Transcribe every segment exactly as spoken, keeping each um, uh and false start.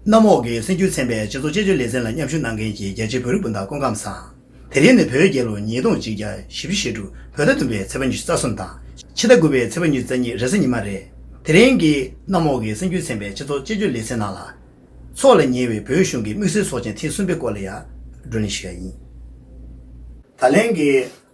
གནམ་འོག་གི་གསར་འགྱུར་ཚན་པའི་སྤྱི་ཚོགས་དཔྱད་བརྗོད་ལེ་ཚན་ལ་མཉམ་ཞུགས་གནང་མཁན་གྱི་རྒྱ་ཆེའི་བོད་རིགས་སྤུན་ཟླ་སྐུ་ཁམས་བཟང་། དེ་རིང་ནི་བོད་རྒྱལ་ལོ་ཉིས་སྟོང་གཅིག་བརྒྱ་བཞི་བཅུ་ཞེ་དྲུག་བོད་ཟླ་བདུན་པའི་ཚེས་པ་ཉི་ཤུ་རྩ་གསུམ་དང་། ཕྱི་ཟླ་དགུ་པའི་ཚེས་པ་ཉི་ཤུ་རྩ་གཉིས་རེས་གཟའ་ཉི་མ་རེད། དེ་རིང་གི་གནམ་འོག་གི་གསར་འགྱུར་ཚན་པའི་སྤྱི་ཚོགས་དཔྱད་བརྗོད་ལེ་ཚན་ནང་ལ། འཚོགས་ལ་ཉེ་བའི་བོད་གཞུང་གི་དམིགས་བསལ་ཚོགས་ཆེན་ཐེངས་གསུམ་པའི་སྐོར་ལ་ཡང་བགྲོ་གླེང་ཞུ་ཡ་ཡིན། ད་ལན་གྱི་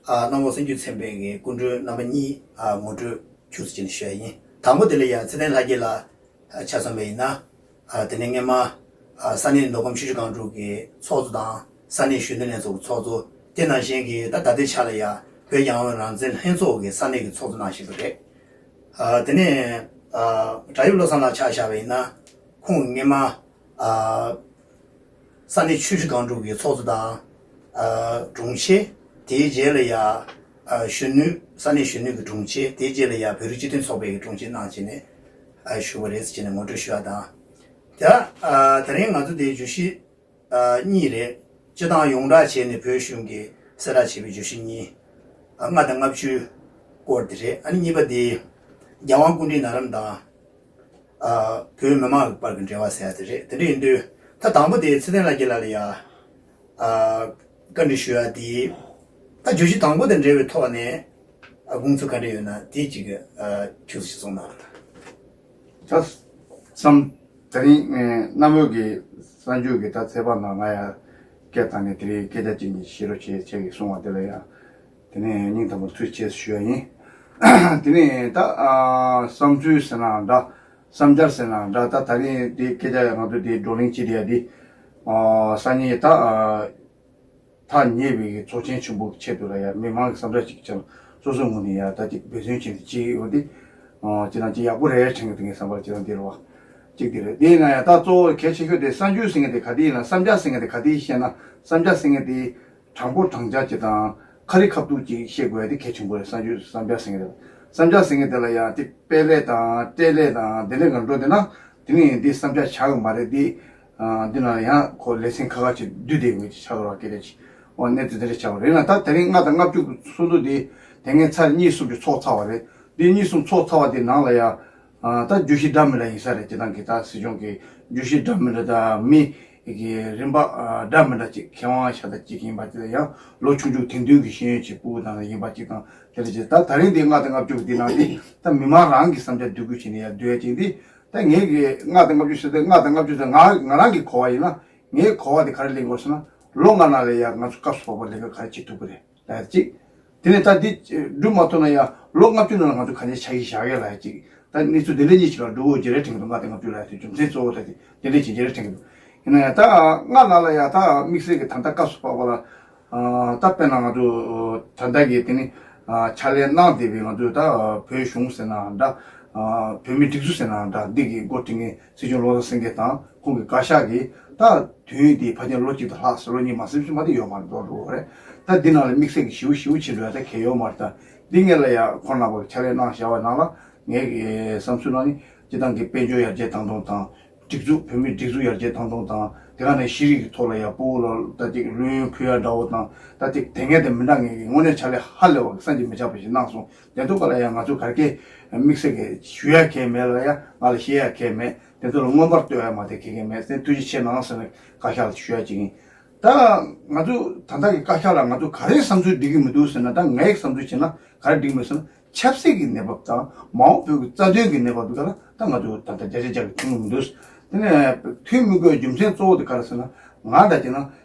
ཨ་གནམ་འོག་གསར་འགྱུར་ཚན་པའི་གི་སྐུ་མགྲོན་རྣམ་པ་གཉིས་ཨ་ངོ་སྤྲོད་ཁྱུག་ཙམ་བྱས་ནས་ཞུ་ཡ་ཡིན། དང་པོ་དེ་ལ་ཡང་ཚེ་བརྟན་ལྷ་རྒྱལ་ལགས་ཆ་མཚོན་པ་ཡིན་ན། ཨ་དེ་ནས་སྔོན་མ་ཨ་ས་གནས་མདོ་ཁམས་ཆུ་བཞི་སྒང་དྲུག་གི་ཚོགས་གཙོ་དང་ས་གནས་གཞོན་ནུ་ལྷན་ཚོགས་ཀྱི་ཚོགས་གཙོ། དེ་ནང་བཞིན་གྱི་ད་ད་ལྟའི་ཆ་ལ་ཡང་བོད་རྒྱལ་ཡོངས་རང་བཙན་ལྷན་ཚོགས་ཀྱི་ས་གནས་ཀྱི་ཚོགས་གཙོ་གནང་བཞིན་པ་རེད། ཨ་དེ་ནས་ཨ་བྲག་གཡབ་བློ་བཟང་ལགས་ཆ་བཞག་པ་ཡིན་ན། ཁོང་སྔོན་མ་ཨ་ས་གནས་ཆུ་བཞི་སྒང་དྲུག་གི་ཚོགས་གཙོ་དང་། ཨ་དྲུང་ཆེ། དེའི་རྗེས་ལ་ཡ་ཨ་གཞོན་ནུ། ས་གནས་གཞོན་ནུ་གི་དྲུང་ཆེ། དེའི་རྗེས་ལ་ཡ་བོད་རིགས་སྤྱི་མཐུན་ཚོགས་པའི་གི་དྲུང་ཆེ་གནང་བྱས་ནས་ཨ་བཞུགས་པ་རེད་ཟེར་བྱས་ནས་ངོ་སྤྲོད་ཞུ་བ་དང་། ད་ཨ་དེ་རིང་ང་ཚོ་དེའི་བརྗོད་གཞི་ཨ་གཉིས་རེད། སྤྱི་བཏང་ཡོངས་བསྒྲགས་བྱས་ནས་བོད་གཞུང་གིས་གསལ་བསྒྲགས་བྱས་པའི་བརྗོད་གཞི་གཉིས། ཨ་ལྔ་དང་ལྔ་བཅུའི་སྐོར་དེ་རེད། ཨ་ནི་གཉིས་པ་དེ་རྒྱལ་དབང་སྐུ་ཕྲེང་ན་རིམ་དང་། ཨ་བོད་མི་མང་གི་བར་གྱི་འབྲེལ་བ་ཟེར་ཡ་དེ་རེད། དེ་འདྲ་ཡིན་དུས་ད་དང་པོ་དེ་ཚེ་བརྟན་ལྷ་རྒྱལ་ལགས་ལ་ཡ་ཨ་བཀའ་འདྲི་ཞུ་ཡ་དེ། ད་བརྗོད་གཞི་དང་པོ་དང་འབྲེལ་བའི་ཐོག་ནས་ཨ་དགོངས་ཚུལ་ག་འདྲ་ཡོད་ན་དེ་གཅིག་གི་ཨ་ཁྱུག་ཙམ་གསུངས་གནང་རོགས་གནང་། ད་བསམ། དེ་རིང་ཨེ་གནམ་འོག་གི་གསར་འགྱུར་གྱི་ད་ཚེས་པ་ནང་ང་ཡ་སྐད་བཏང་ནས་དེ་རིང་སྐད་ཆ་གཅིག་གཉིས་བཤད་རོགས་བྱེད་ཅེས་ཀྱིས་གསུངས་པ་དེ་ལ་ཡ། དེ་ནས་སྙིང་ཐག་པ་ནས་ཐུགས་རྗེ་ཆེ་ཞུ་ཡ་ཡིན། དེ་ནས་ད་ཨ་བསམ་ཚུལ་ཟེར་ན་འདྲ། བསམ་འཆར་ཟེར་ན་འདྲ། ད་ད་རིང་དེ་སྐད་ཆ་ཡ་ང་ཚོ་དེ་བགྲོ་གླེང་བྱེད་བསྡད་ཡ་དེ། ཨ་སང་ཉིན་ད་ཨ་ཐག་ཉེ་བའི་གི་ཚོགས་ཆེན་ཆེན་པོ་གི་ཆེད་དུ་ལ་ཡ་མི་མང་གི་བསམ་འཆར་ཅིག་ཀྱང་སོ་སོའི་ངོས་ནས་ཡ་ད་ཅིག་འབད་བརྩོན་བྱས་ནས་ཅིག་ཡོད་དེ། ཨ་ཅི་ན་ཅིག་ཡག་པོ་རེད་དྲན་གི་འདུག་ངའི་བསམ་པར་ཅི་ན་འདི་རེད་བ། གཅིག་དེ་རེད། དེ་ཡིན་ན་ཡང་ད་གཙོ་བོ་གལ་ཆེ་ཤོས་དེ་གསར་འགྱུར་ཟེར་མཁན་དེ་ག་དེ་ཡིན་ན། བསམ་འཆར་ཟེར་མཁན་དེ་ག་དེ་བཤད་ན། བསམ་འཆར་ཟེར་མཁན་དེ་དྲང་པོ་དྲང་འཆར་ཅིག་དང་ཁ་རི་ཁ་ཐུག་ཅིག་བཤད་དགོས་ཡ་དེ་གལ་ཆེན་པོ་རེད། གསར་འགྱུར་བསམ་འཆར་ཟེར་མཁན་དེ། བསམ་འཆར་ཟེར་མཁན་དེ་ལ་ཡང་དེ་སྤེལ་ལས་དང་སྤྲད་ལས་དང་དེ་འདྲ་ག་འགྲོ་དེ་ན་དེ་ནི་འདི་བསམ་འཆར་ཆགས་ཀྱི་མ་རེད། དེ་ཨ་འདི་ན་ཡང་ཁོ་ལེ་ཚན་ཁ་ཁ་ཅིག་བསྡུས་བསྡད་དགོས་ཅིག་ཆགས་རོགས་སྐད་ཆ་ཅིག་འོ་གནས་ཚུལ་དེ་འདྲ་ཆགས་པ་རེད་ན། ད་དེ་རིང་ལྔ་དང་ལྔ་བཅུ་གི་ཚོགས་འདུ་དེ་དེ་སྔའི་ཚར་གཉིས་གསུམ་ཅིག་ཚོགས་ཚར་བ་རེད། འདི་གཉིས་གསུམ་ཚོགས་ཚར་བ་དེ་ནང་ལ་ཡང་། ཨ་ད་བརྗོད་གཞི་འདྲ་མི་འདྲ་ཡིན་ས་རེད། སྤྱིར་བཏང་གི་ད་སྲིད་སྐྱོང་གི་བརྗོད་གཞི་འདྲ་མི་འདྲ་དང་མི་གི་རིམ་པ་ཨ་འདྲ་མི་འདྲ་ཅིག་མཁས་དབང་ཤ་སྟག་ཅིག་ཡིན་པ་དེ་ལ་ཡང་ལོ་ཆུང་ཆུང་དེང་དུས་ཀྱི་ཤེས་ཡོན་ཅིག་ཕྲུ་གུ་དང་ཡིན་པ་ཅིག་དང་དེ་འདྲ་ཅིག་ད་ད་རིང་འདི་ལྔ་དང་ལྔ་བཅུ་གི་འདི་ནང་འདི་ད་མི་མང་རང་གི་བསམ་འཆར་འདོད་རྒྱུ་བྱས་ནས་ཡང་བསྡུ་ཡ་ཅིག་འདི་ད་ངེད་ཀྱི་ལྔ་དང་ལྔ་བཅུ་ཟེར་ཏེ་ལྔ་དང་ལྔ་བཅུ་ཟེར་ང་ང་རང་གི་གོ་བ་ཡིན་ན་ངའི་གོ་བ་དེ་ག་རེ་ལེན་དགོས་ཟེར་ན་ལོ་ལྔ་ནང་ལ་ཡང་ང་ཚོ་སྐབས་སུ་བབས་པ་ལས་ཀ་ག་རེ་བྱེད་ཐུབ་ཀྱི་རེད། ལ་ཡ་གཅིག་དེ་ནས་ད་འདི་སྒྲུབ་མ་ཐུབ་ན་ཡང་ལོ་ལྔ་བཅུ་ནང་ལ་ང་ཚོ་ག་ནས་ཆ་ཤས་བཞག་ཡ་ལ་ཡ་གཅིག་ད་གནས་ཚུལ་དེ་འདྲ་གཉིས་ཅིག་ལ་འགྲོ་འོས་ཀྱི་རེད་དྲན་གི་འདུག་ལྔ་དང་ལྔ་བཅུ་ལ་ཡ་དེ་རྒྱུ་མཚན་གཙོ་བོ་ད་དེ་དེ་འདྲ་ཅིག་རེད་དྲན་གི་འདུག་ཡིན་ན་ཡང་ད་ལྔ་ནང་ལ་ཡ་ད་དམིགས་བསལ་གྱི་ད་ལྟ་སྐབས་སུ་བབས་པ་ལ་ད་དཔེར་ན་ང་ཚོ་ད་ལྟ་གི་དེ་ནི་ཕྱག་ལས་གནང་བསྡད་པའི་ང་ཚོ་ད་བོད་གཞུང་ཟེར་ན་འདྲ། བོད་མིའི་སྒྲིག་འཛུགས་ཟེར་ན་འདྲ། འདི་གི་འགོ་ཁྲིད་མཁན་སྲིད་སྐྱོང་བློ་བཟང་སེང་གེ་དང་ཁོང་གི་བཀའ་ཤག་གིས་ད་དུས་ཡུན་དེ་ཕལ་ཆེར་ལོ་གཅིག་དང་ལྷག་ཙམ་ལོ་གཉིས་མ་ཟིན་ཙམ་མ་གཏོགས་ཡོད་མ་རེད་འགྲོ་འགྲོ་བ་རེད། ད་འདི་ནང་ལ་དམིགས་བསལ་གྱི་ཞེ་པོ་ཞེ་པོ་བྱེད་འགྲོ་ཡ་ད་གལ་ཡོད་མ་རེད། ད་འདི་སྔོན་ལ་ཡ་ཁོང་རྣམ་པ་གི་ཕྱག་ལས་གནང་བཞག་པ་ནང་ལ་ངའི་གི་བསམ་ཚུལ་ནང་ནི་སྤྱི་བཏང་གི་དཔལ་འབྱོར་ཡར་རྒྱས་བཏང་སྟངས་དང་། སྒྲིག་འཛུགས་བོད་མིའི་སྒྲིག་འཛུགས་ཡར་རྒྱས་བཏང་སྟངས་དང་དེ་ག་ནས་ཤེས་རིག་གི་ཐོག་ལ་ཡ་ཕྲུ་གུ་ལ་ད་ཅིག་ལོན་ཕུལ་ཡ་འདྲ་བོ་དང་ད་ཅིག་དེ་སྔའི་དེ་མི་འདྲ་ངེས་ཀྱི་དངོས་གནས་ཕྱག་ལས་ཧ་ལས་པ་བསམ་གྱིས་མི་ཁྱབ་པ་ཞིག་གནང་སོང་། དེ་ཚོ་ག་ལ་ཡང་ང་ཚོ་ག་རེ་དམིགས་བསལ་གྱི་ཞུ་ཡ་གང་ཡང་མེད་ལ་ཡ་ང་ལ་བཤད་ཡ་གང་ཡང་མེད། དེ་ཚོ་ལ་མངོན་པར་བསྟོད་ཡ་མ་གཏོགས་གང་ཡང་མེད། སེམས་ཐུགས་རྗེ་ཆེ་གནང་ཟེར་ནས་བཀའ་ཤག་ལ་ཞུ་ཡ་ཅིག་ཡིན། ད་ང་ཚོ་ད་ལྟ་གི་བཀའ་ཤག་ལ་ང་ཚོ་ག་རེ་བསམ་ཚུལ་འགྲིག་གི་མི་འདུག་ཟེར་ན། ད་ངའི་བསམ་ཚུལ་བྱས་ན་ག་རེ་འགྲིག་མེད་ཟེར་ན་ཆབ་སྲིད་ཀྱི་གནས་བབ་དང་མ་འོངས་བོད་ཀྱི་རྩ་དོན་གྱི་གནས་བབ་འདི་ག་ལ་ད་ང་ཚོ་ད་ལྟ་བརྒྱ་ཆ་བརྒྱ་གི་མཐུན་གྱི་མི་འདུག་དེ་ནས་མཐུན་མི་དགོས་རྒྱུ་མཚན་གཙོ་བོ་དེ་ག་རེ་ཟེར་ན། ང་ད་བྱས་ན་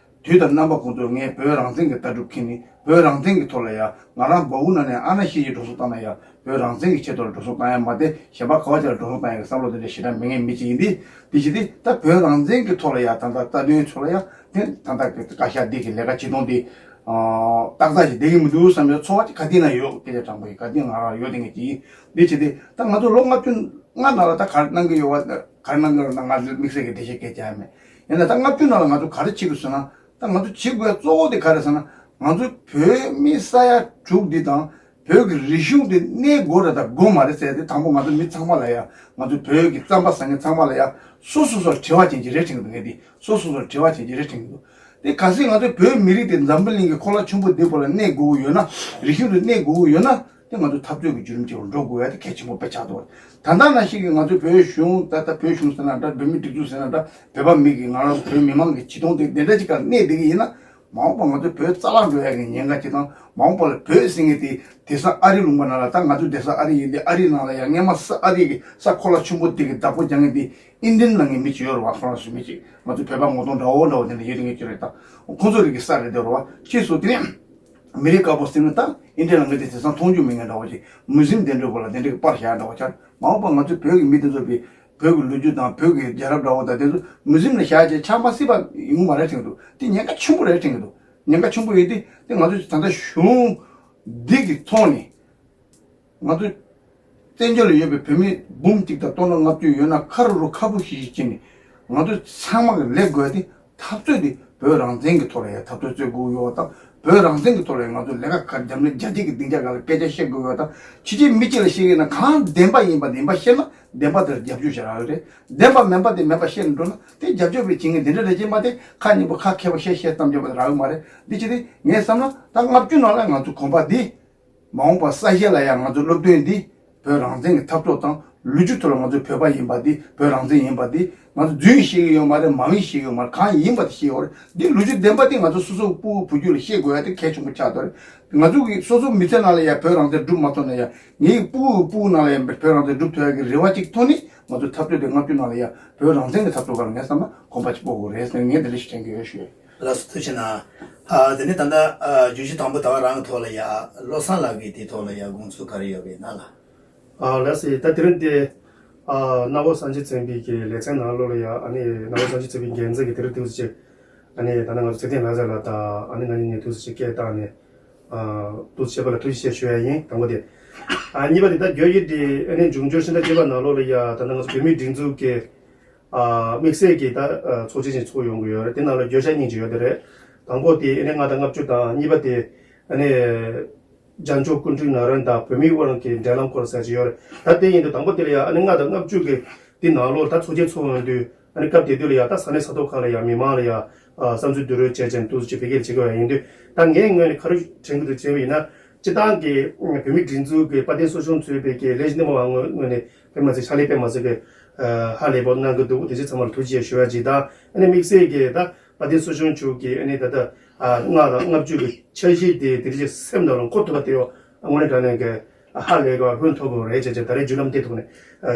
དུས་དང་རྣམ་པ་ཀུན་ཏུ་ངས་བོད་རང་བཙན་གྱི་ལྟ་གྲུབ་འཁྱེར་ནས་བོད་རང་བཙན་གྱི་ཐོག་ལ་ཡ་ང་རང་སྦ་ཁུག་ནང་ནས་ཨ་ན་ཤི་ཞིག་འགྲོ་སོང་བཏང་ན་ཡ་བོད་རང་བཙན་གྱི་ཆེད་དུ་ལ་འགྲོ་སོང་བཏང་ཡ་མ་གཏོགས་གཞན་པ་ག་བ་ཅིག་ལ་འགྲོ་སོང་བཏང་ཡ་གི་བསམ་བློ་དེ་འདྲ་ཞེ་དྲག་མེད་མཁན་མི་ཅིག་ཡིན་དུས། དེ་བྱས་ཏེ་ད་བོད་རང་བཙན་གྱི་ཐོག་ལ་ཡ་ད་ལྟ་རྩ་དོན་ཚོ་ལ་ཡ་དེ་ད་ལྟ་གི་བཀའ་ཤག་འདི་གི་ལས་ཀ་བྱེད་སྟངས་དེ་ཏག་ཏག་ཅིག་བསྡད་ཀྱི་མི་འདུག་བསམ་པའི་ཚོར་བ་ཅིག་ག་དུས་ན་ཡོད། སྐད་ཆ་དྲང་པོ་ཡིན། ག་དུས་ང་རང་ཡོད་དེ་ངས་ཅིག་ཡིན། འདི་བྱས་ཏེ་ད་ང་ཚོ་ལོ་ལྔ་བཅུ་ལྔ་ནང་ལ་ད་ག་རེ་གནང་གི་ཡོད་བ། ག་རེ་གནང་གི་ཡོད་ན་ང་དམིགས་བསལ་གྱི་འགྲེལ་བཤད་སྐད་ཆ་ཡང་མེད། ཡིན་ན་ད་ལྔ་བཅུ་ནང་ལ་ང་ཚོ་ག་རེ་བྱེད་དགོས་ཟེར་ན། ད་ང་ཚོ་བྱེད་དགོས་གཙོ་བོ་དེ་ག་རེ་ཟེར་ན། ང་ཚོ་བོད་མི་ས་ཡ་དྲུག་འདི་དང་བོད་ཀྱི་རིག་གཞུང་དེ་གནས་དགོས་རེད་དང་དགོས་མ་རེད་ཟེར་ཏེ། དང་པོ་ང་ཚོ་མི་ཚང་མ་ལ་ཡ་ང་ཚོ་བོད་ཀྱི་རྩམ་པ་ཟ་མཁན་ཚང་མ་ལ་ཡ་སོ་སོ་སོར་དྲི་བ་ཅན་ཅིག་རེད་དྲན་གྱི་འདུག་ངས་དེ་སོ་སོ་སོར་དྲི་བ་ཅན་ཅིག་རེད་དྲན་གྱི་འདུག་དེ་གལ་སྲིད་ང་ཚོ་བོད་མི་རིགས་དེ་འཛམ་བུ་གླིང་གི་ཁོ་ལག་ཆུང་པོ་འདི་བོ་ལ་གནས་དགོས་ཀྱི་ཡོད་ན། རིག་གཞུང་དུ་གནས་དགོས་ཀྱི་ཡོད་ན། དེ་ང་ཚོ་འཐབ་རྩོད་ཀྱི་བརྒྱུད་རིམ་ཅིག་ལ་འགྲོ་དགོས་ཡ་དེ་གལ་ཆེན་པོ་དཔེ་ཆགས་འདུག། ད་ལྟ་ནང་བཞིན་གྱི་ང་ཚོ་བོད་གཞུང་ད་ལྟ་བོད་གཞུང་ཟེར་ན་འདྲ། བོད་མི་སྒྲིག་འཛུགས་ཟེར་ན་འདྲ། བོད་པ་མི་གི་ང་རང་བོད་མི་མང་གི་བྱེད་སྟངས་དེ་དེ་འདྲ་ཅིག་ག་གནས་བསྡད་ཀྱི་ཡིན་ན། མ་འོངས་པ་ང་ཚོ་བོད་རྩ་བརླག་འགྲོ་ཡ་གི་ཉེན་ཁ་ཅིག་དང་། མ་འོངས་པ་ལ་བོད་ཟེར་མཁན་དེ་དེང་སང་ཨ་རི་ལུང་པ་ནང་ལ། ད་ང་ཚོ་དེང་སང་ཨ་རི་ཡིན་དེ། ཨ་རི་ནང་ལ་ཡ་སྔས་མ་ས་ཨ་རི་གི་ས་གོ་ལ་ཆེན་པོ་དེ་གི་བདག་པོ་རྒྱག་མཁན་དེ་ཨིན་ཌི་ཡན་ལབ་མཁན་མི་ཅིག་ཡོད་རེད་བ། ཧྥ་རན་སི་མི་ཅིག། ང་ཚོ་བོད་པ་ངོ་གདོང་འདྲ་བོ་འདྲ་བོ་དེ་འདྲ་ཡོད་མཁན་ཅིག་རེད། ད་ཁོང་ཚོ་རིགས་ཀྱི་ས་རེད་འདོད་རེད་བ། ཅེས་སོགས་དེ་ནས་མི་རིགས་དཀར་པོ་ཟེར་ན་ད་ཨིན་ཌི་ཡན་ལབ་མཁན་དེ་དེང་སང་མཐོང་རྒྱུ་མེད་མཁན་འདྲ་བོ་ཅིག། མུ་སི་ལིམ་དེ་འདྲ་བོ་ལ་དེ་འདྲ་གི་པར་བཞག་འདྲ་བོ་ཆགས། མ་འོངས་པ་ང་ཚོ་བོད་ཀྱི་མི་དེ་ཚོ་བོད་བོད་ཀྱི་ལོ་རྒྱུས་དང་བོད་ཀྱི་རྒྱལ་རབས་འདྲ་བོ་དང་དེ་ཚོ་མུ་སི་ལིམ་ལ་བཞག་བྱས་ཆགས་མ་སྲིད་པ་ཡོང་མ་རེད་དྲན་གྱི་འདུག། དེ་ཉེན་ཁ་ཆེན་པོ་རེད་དྲན་གྱི་འདུག། ཉེན་ཁ་ཆེན་པོ་ཡོད་དེ། དེ་ང་ཚོ་ད་ལྟ་གཞུང་འདི་གི་ཐོག་ནས་ང་ཚོ་བཙན་བྱོལ་ལ་ཡོད་པའི་བོད་མི་འབུམ་གཅིག་དང་སྟོང་ཕྲག་ལྔ་བཅུ་ཡོད་ན། ཁ་རུ་རུ་ཁ་སྦུབ་བཞི་བཞི་བྱས་ནས་ང་ཚོ་ཚང་མ་གི་ལས་དགོས་ཏེ། འཐབ་རྩོད་དེ་བོད་རང་བཙན་གྱི་ཐོག་ལ་ཡང་འཐབ་རྩོད་རྩོད་དགོས་ཡོད་པ་དང་། བོད་རང་བཙན་གྱི་ཐོག་ལ་ཡང་ང་ཚོ་ལས་ཀ་ག་རེ་འཛམ་གླིང་རྒྱལ་སྤྱི་གི་སྡིངས་ཆ་སྒང་ལ་སྐད་ཆ་བཤད་དགོས་ཡོད་པ་དང་། ཕྱི་རྒྱལ་མི་གཅིག་ལ་བཤད་ཀྱི་ན། གང་བདེན་པ་ཡིན་པ་བདེན་པ་བཤད་ན་བདེན་པ་དེར་རྒྱབ་སྐྱོར་བྱེད་རག་ཡོད་རེད། བདེན་པ་མིན་པ་དེ་མེད་པ་བཤད་ནས་འགྲོ་ན་དེ་རྒྱབ་སྐྱོར་བྱེད་མཁན་དེ་འདྲ་རེད་ཅེས་མ་དེ་ཁ་སྙན་པོ་ཁ་མཁས་པོ་བཤད་བཤད་གཏམ་བརྗོད་པ་རག་གི་མ་རེད། འདི་ཅི་སྟེ་ངས་བསམ་ན་ད་ལྔ་བཅུ་ནང་ལ་ང་ཚོ་གོམ་པ་འདི། མ་འོངས་པ་ས་གཞི་ལ་ཡང་ང་ཚོ་སློབ་སྟོན་འདི་བོད་རང་བཙན་གྱི་འཐབ་རྩོད་དང་། ལོ་རྒྱུས་ཐོག་ལ་ང་ཚོ་བོད་པ་ཡིན་པ་འདི། བོད་རང་བཙན་ཡིན་པ་འདི་ང་ཚོ་རྫུན་བཤད་ཀྱི་ཡོད་མ་རེད། མ་ཎི་བཤད་ཀྱི་ཡོད་མ་རེད། གང་ཡིན་པ་དེ་བཤད་ཡོད་རེད། འདི་ལོ་རྒྱུས་བདེན་པ་དེ་ང་ཚོ་སོ་སོ་སྤུ་གུ་བུ་རྒྱུད་ལ་བཤད་དགོས་ཡ་དེ་གལ་ཆེན་པོ་ཆགས་འདུག་རེད། ང་ཚོ་གི་སོ་སོ་མི་ཚེ་ནང་ལ་ཡང་བོད་རང་བཙན་སྒྲུབ་མ་ཐུབ་ན་ཡང་། ངའི་སྤུ་གུ་སྤུ་གུ་ནང་ལ་ཡང་བོད་རང་བཙན་སྒྲུབ་ཐུབ་ཡ་གི་རེ་བ་གཅིག་ཐོག་ནས་ང་ཚོ་འཐབ་རྩོད་དེ་ལྔ་བཅུ་ནང་ལ་ཡང་བོད་རང་བཙན་གྱི་འཐབ་རྩོད་སྒང་ལ་ངས་བསམ་ན་གོམ་པ་གཅིག་སྤོ་དགོས་རེད་ཟེར་ངས་དེ་འདྲ་ཞིག་དྲན་གྱི་ཡོད་ཞུ། ལགས་སོ། ཐུགས་རྗེ་གནང་། ཨ། དེ་ནས་ད་ལྟ་ཨ་བརྗོད་གཞི་དང་པོ་ད་བར་རང་གི་ཐོག་ལ་ཡ་བློ་བཟང་ལགས་ཀྱིས་དེའི་ཐོག་ལ་ཡ་དགོངས་ཚུལ་ག་རེ་ཡོད་པའི་ནང་ལ། ཨ། ལགས་སོ། ད་དེ་རིང་དེ་ཨ་རྣམ་པ་སངས་རྒྱས་བསྟན་འཕེལ་གྱི་ལེ་ཚན་ནང་ལོགས་ལ་ཡ། ཨ་ནི་རྣམ་པ་སངས་རྒྱས་བསྟན་འཕེལ་འགན་འཛིན་གྱིས་དེ་རིང་ཐུགས་རྗེ་ཆེ། ཨ་ནི་ད་ལྟ་ང་ཚོ་ཚེ་བརྟན་ལྷ་སར་ལ་དང་། ཨ་ནི་ང་གཉིས་ནས་ཐུགས་རྗེ་ཆེ་སྐད་བཏང་ནས། ཨ། ཐུགས་རྗེ་ཆེ་པ་ལ་ཐུགས་རྗེ་ཆེ་ཞུ་ཡ་ཡིན། དང་པོ་དེ། ཨ། གཉིས་པ་དེ་ད་བརྗོད་གཞི་དེ་ཨ་ནི་འབྱུང་འགྱུར་ཕྱི་ཟླ་བརྒྱད་པ་ནང་ལོགས་ལ་ཡ་ད་ལྟ་ང་ཚོ་བོད་མིའི་སྒྲིག་འཛུགས་ཀྱི་ཨ་དམིགས་བསལ་གྱི་ད་ཨ་ཚོགས་ཆེན་ཞིག་ཚོགས་ཡོང་གི་ཡོད་རེད། དེ་ནང་ལ་བརྗོད་བྱ་གཉིས་ཅིག་ཡོད་དེ་རེད། དང་པོ་དེ་ཨ་ནི་ལྔ་དང་ལྔ་བཅུ་དང་། གཉིས་པ་དེ་ཨ་ནི་རྒྱལ་མཆོག་སྐུ་ཕྲེང་ན་རོན་དང་བོད་མིའི་དབར་གྱི་འབྲེལ་ལམ་སྐོར་ཟེར་ཅིག་ཡོད་རེད། ད་དེ་ཡིན་དུས་དང་པོ་དེ་ལ་ཡ་ཨ་ནི་ལྔ་དང་ལྔ་བཅུ་གི་དེ་ནང་ལོགས་ད་ཚོགས་ཆེན་ཚོགས་ཡོང་དུས། ཨ་ནི་སྐབས་དེ་དུས་ལ་ཡ་ད་ས་གནས་ས་ཐོག་ཁག་ལ་ཡ་མི་མང་ལ་ཡ་ཨ་བསམ་ཚུལ་བསྡུ་རུབ་བྱས་བྱས་འདུག་ཅིག་བེད་སྐྱེལ་བྱེད་དགོས་ཡ་ཡིན་དུས། ད་ངའི་ངོས་ནས་ག་རེ་དྲན་གྱི་འདུག་ཅེས་པ་ཡིན་ན། སྤྱི་བཏང་གི་བོད་མིའི་སྒྲིག་འཛུགས་ཀྱི་དཔལ་ལྡན་ཚོགས་ཆུང་གཙོས་པའི་གི་ལས་བྱེད་སྣེ་མོ་བ་ངོས་ནས་དཔེ་མ་ཚད་ཕྱག་ལས་དཔེ་མ་ཚད་ཀྱི་ཧ་ལས་པོ་གནང་གི་འདུག། དེ་ཚོ་ཚང་མ་ལ་ཐུགས་རྗེ་ཆེ་ཞུ་ཡ་གཅིག་དང་། ཨ་ནི་དམིགས་བསལ་གྱི་ད་དཔལ་ལྡན་ཚོགས་ཆུང་མཆོག་གིས་ཨ་ནི་ད་ལྟ་ཨ་ལྔ་དང་ལྔ་བཅུ་གི་འཆར་གཞི་དེ་དེ་རིང་སེམས་ནང་ལ་འཁོར་ཐུབ་པ་དེ་ཡང་དངོས་གནས་དྲང་གནས་ཀྱི་ཧ་ལས་ཀྱི་ཧོན་ཐོར་བོ་རེད་ཅེས་ཅེས་ད་རེས་བརྒྱུད་ལམ་དེ་ཐོག་ནས་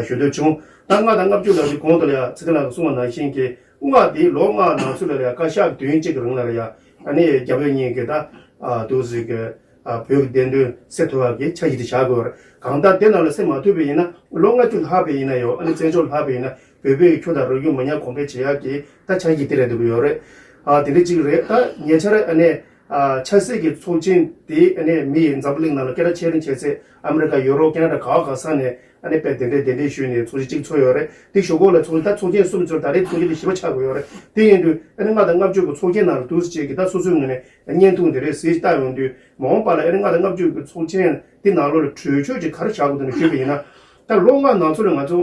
ཞུ་འདོད་བྱུང་། ད་ལྔ་དང་ལྔ་བཅུ་ལ་དེ་གོང་དུ་ལ་ཡ་ཚེ་བརྟན་ལགས་ཀྱིས་གསུངས་པ་ནང་བཞིན་གྱི་ལྔ་དེ་ལོ་ལྔ་ནང་ཚུད་ལ་ཡ་བཀའ་ཤག་བདུན་གཅིག་གི་རིང་ལ་ཡ་ཨ་ནི་རྒྱ་བོད་གཉིས་ཀྱི་ད་ཨ་འདུག་ཟེར་གྱི་ཨ་བོད་ཀྱི་བདེན་དོན་སེལ་ཐུབ་པ་གི་འཆར་གཞི་དེ་བཞག་དགོས་རེད། གང་ལྟར་དེ་ནང་ལ་སེལ་མ་ཐུབ་པ་ཡིན་ན། ལོ་ལྔ་བཅུ་ལྷག་པ་ཡིན་ན་ཡང་། ཨ་ནི་བཙན་བྱོལ་ལྷག་པ་ཡིན་ན། བོད་པའི་ཁྱོ་དང་རིག་གཞུང་མི་ཉམས་གོང་འཕེལ་བྱེད་ཡག་གི་ད་འཆར་གཞི་དེ་རེད་འདུག་ཡོད་རེད། ཨ་དེ་འདྲ་གཅིག་རེད། ད་ཉེ་ཆར་ཨ་ནི་ཨ་ཆབ་སྲིད་ཀྱི་ཚོགས་ཆེན་དེ་ཨ་ནི་མི་ཡི་འཛམ་བུ་གླིང་ནང་ལ་སྐད་གྲགས་ཆེ་རིང་ཆེ་ཚེ་ཨ་མི་རི་ཀ། ཡུ་རོབ། ཁེ་ན་ཌ། ག་བ་ག་ས་ནས་ཨ་ནི་དཔེ་དེ་འདྲས་དེ་འདྲས་ཞུས་ནས་ཚོགས་ཆེན་གཅིག་ཚོགས་ཡོད་རེད། དེ་གཞུག་གུ་ལ་ཚོགས་ད་ཚོགས་ཆེན་གསུམ་ཚོགས། ད་རེས་ཚོགས་ཆེན་དེ་བཞི་པ་ཆགས་དགོས་ཡོད་རེད། དེ་ཡིན་དུས་ཨ་ནི་ལྔ་དང་ལྔ་བཅུ་གི་ཚོགས་ཆེན་ནང་ལ་འདུག་སེ་བྱས་ཀྱི་ད་སོ་སོའི་ངོས་ནས་བརྙན་ཐུང་དེ་འདྲས་གཟིགས་བལྟ་ཡོང་དུས། མ་འོངས་པ་ལ་ཨ་ནི་ལྔ་དང་ལྔ་བཅུ་གི་ཚོགས་ཆེན་དེ་ནང་ལོགས་ལ་གྲོས་ཆོད་ཅིག་ག་རེ་བཞག་དགོས་འདུག་ན་ཞུས་པ་ཡིན་ན། ད་ལོ་ལྔ་ནང་ཚུད་ལ་ང་ཚོ་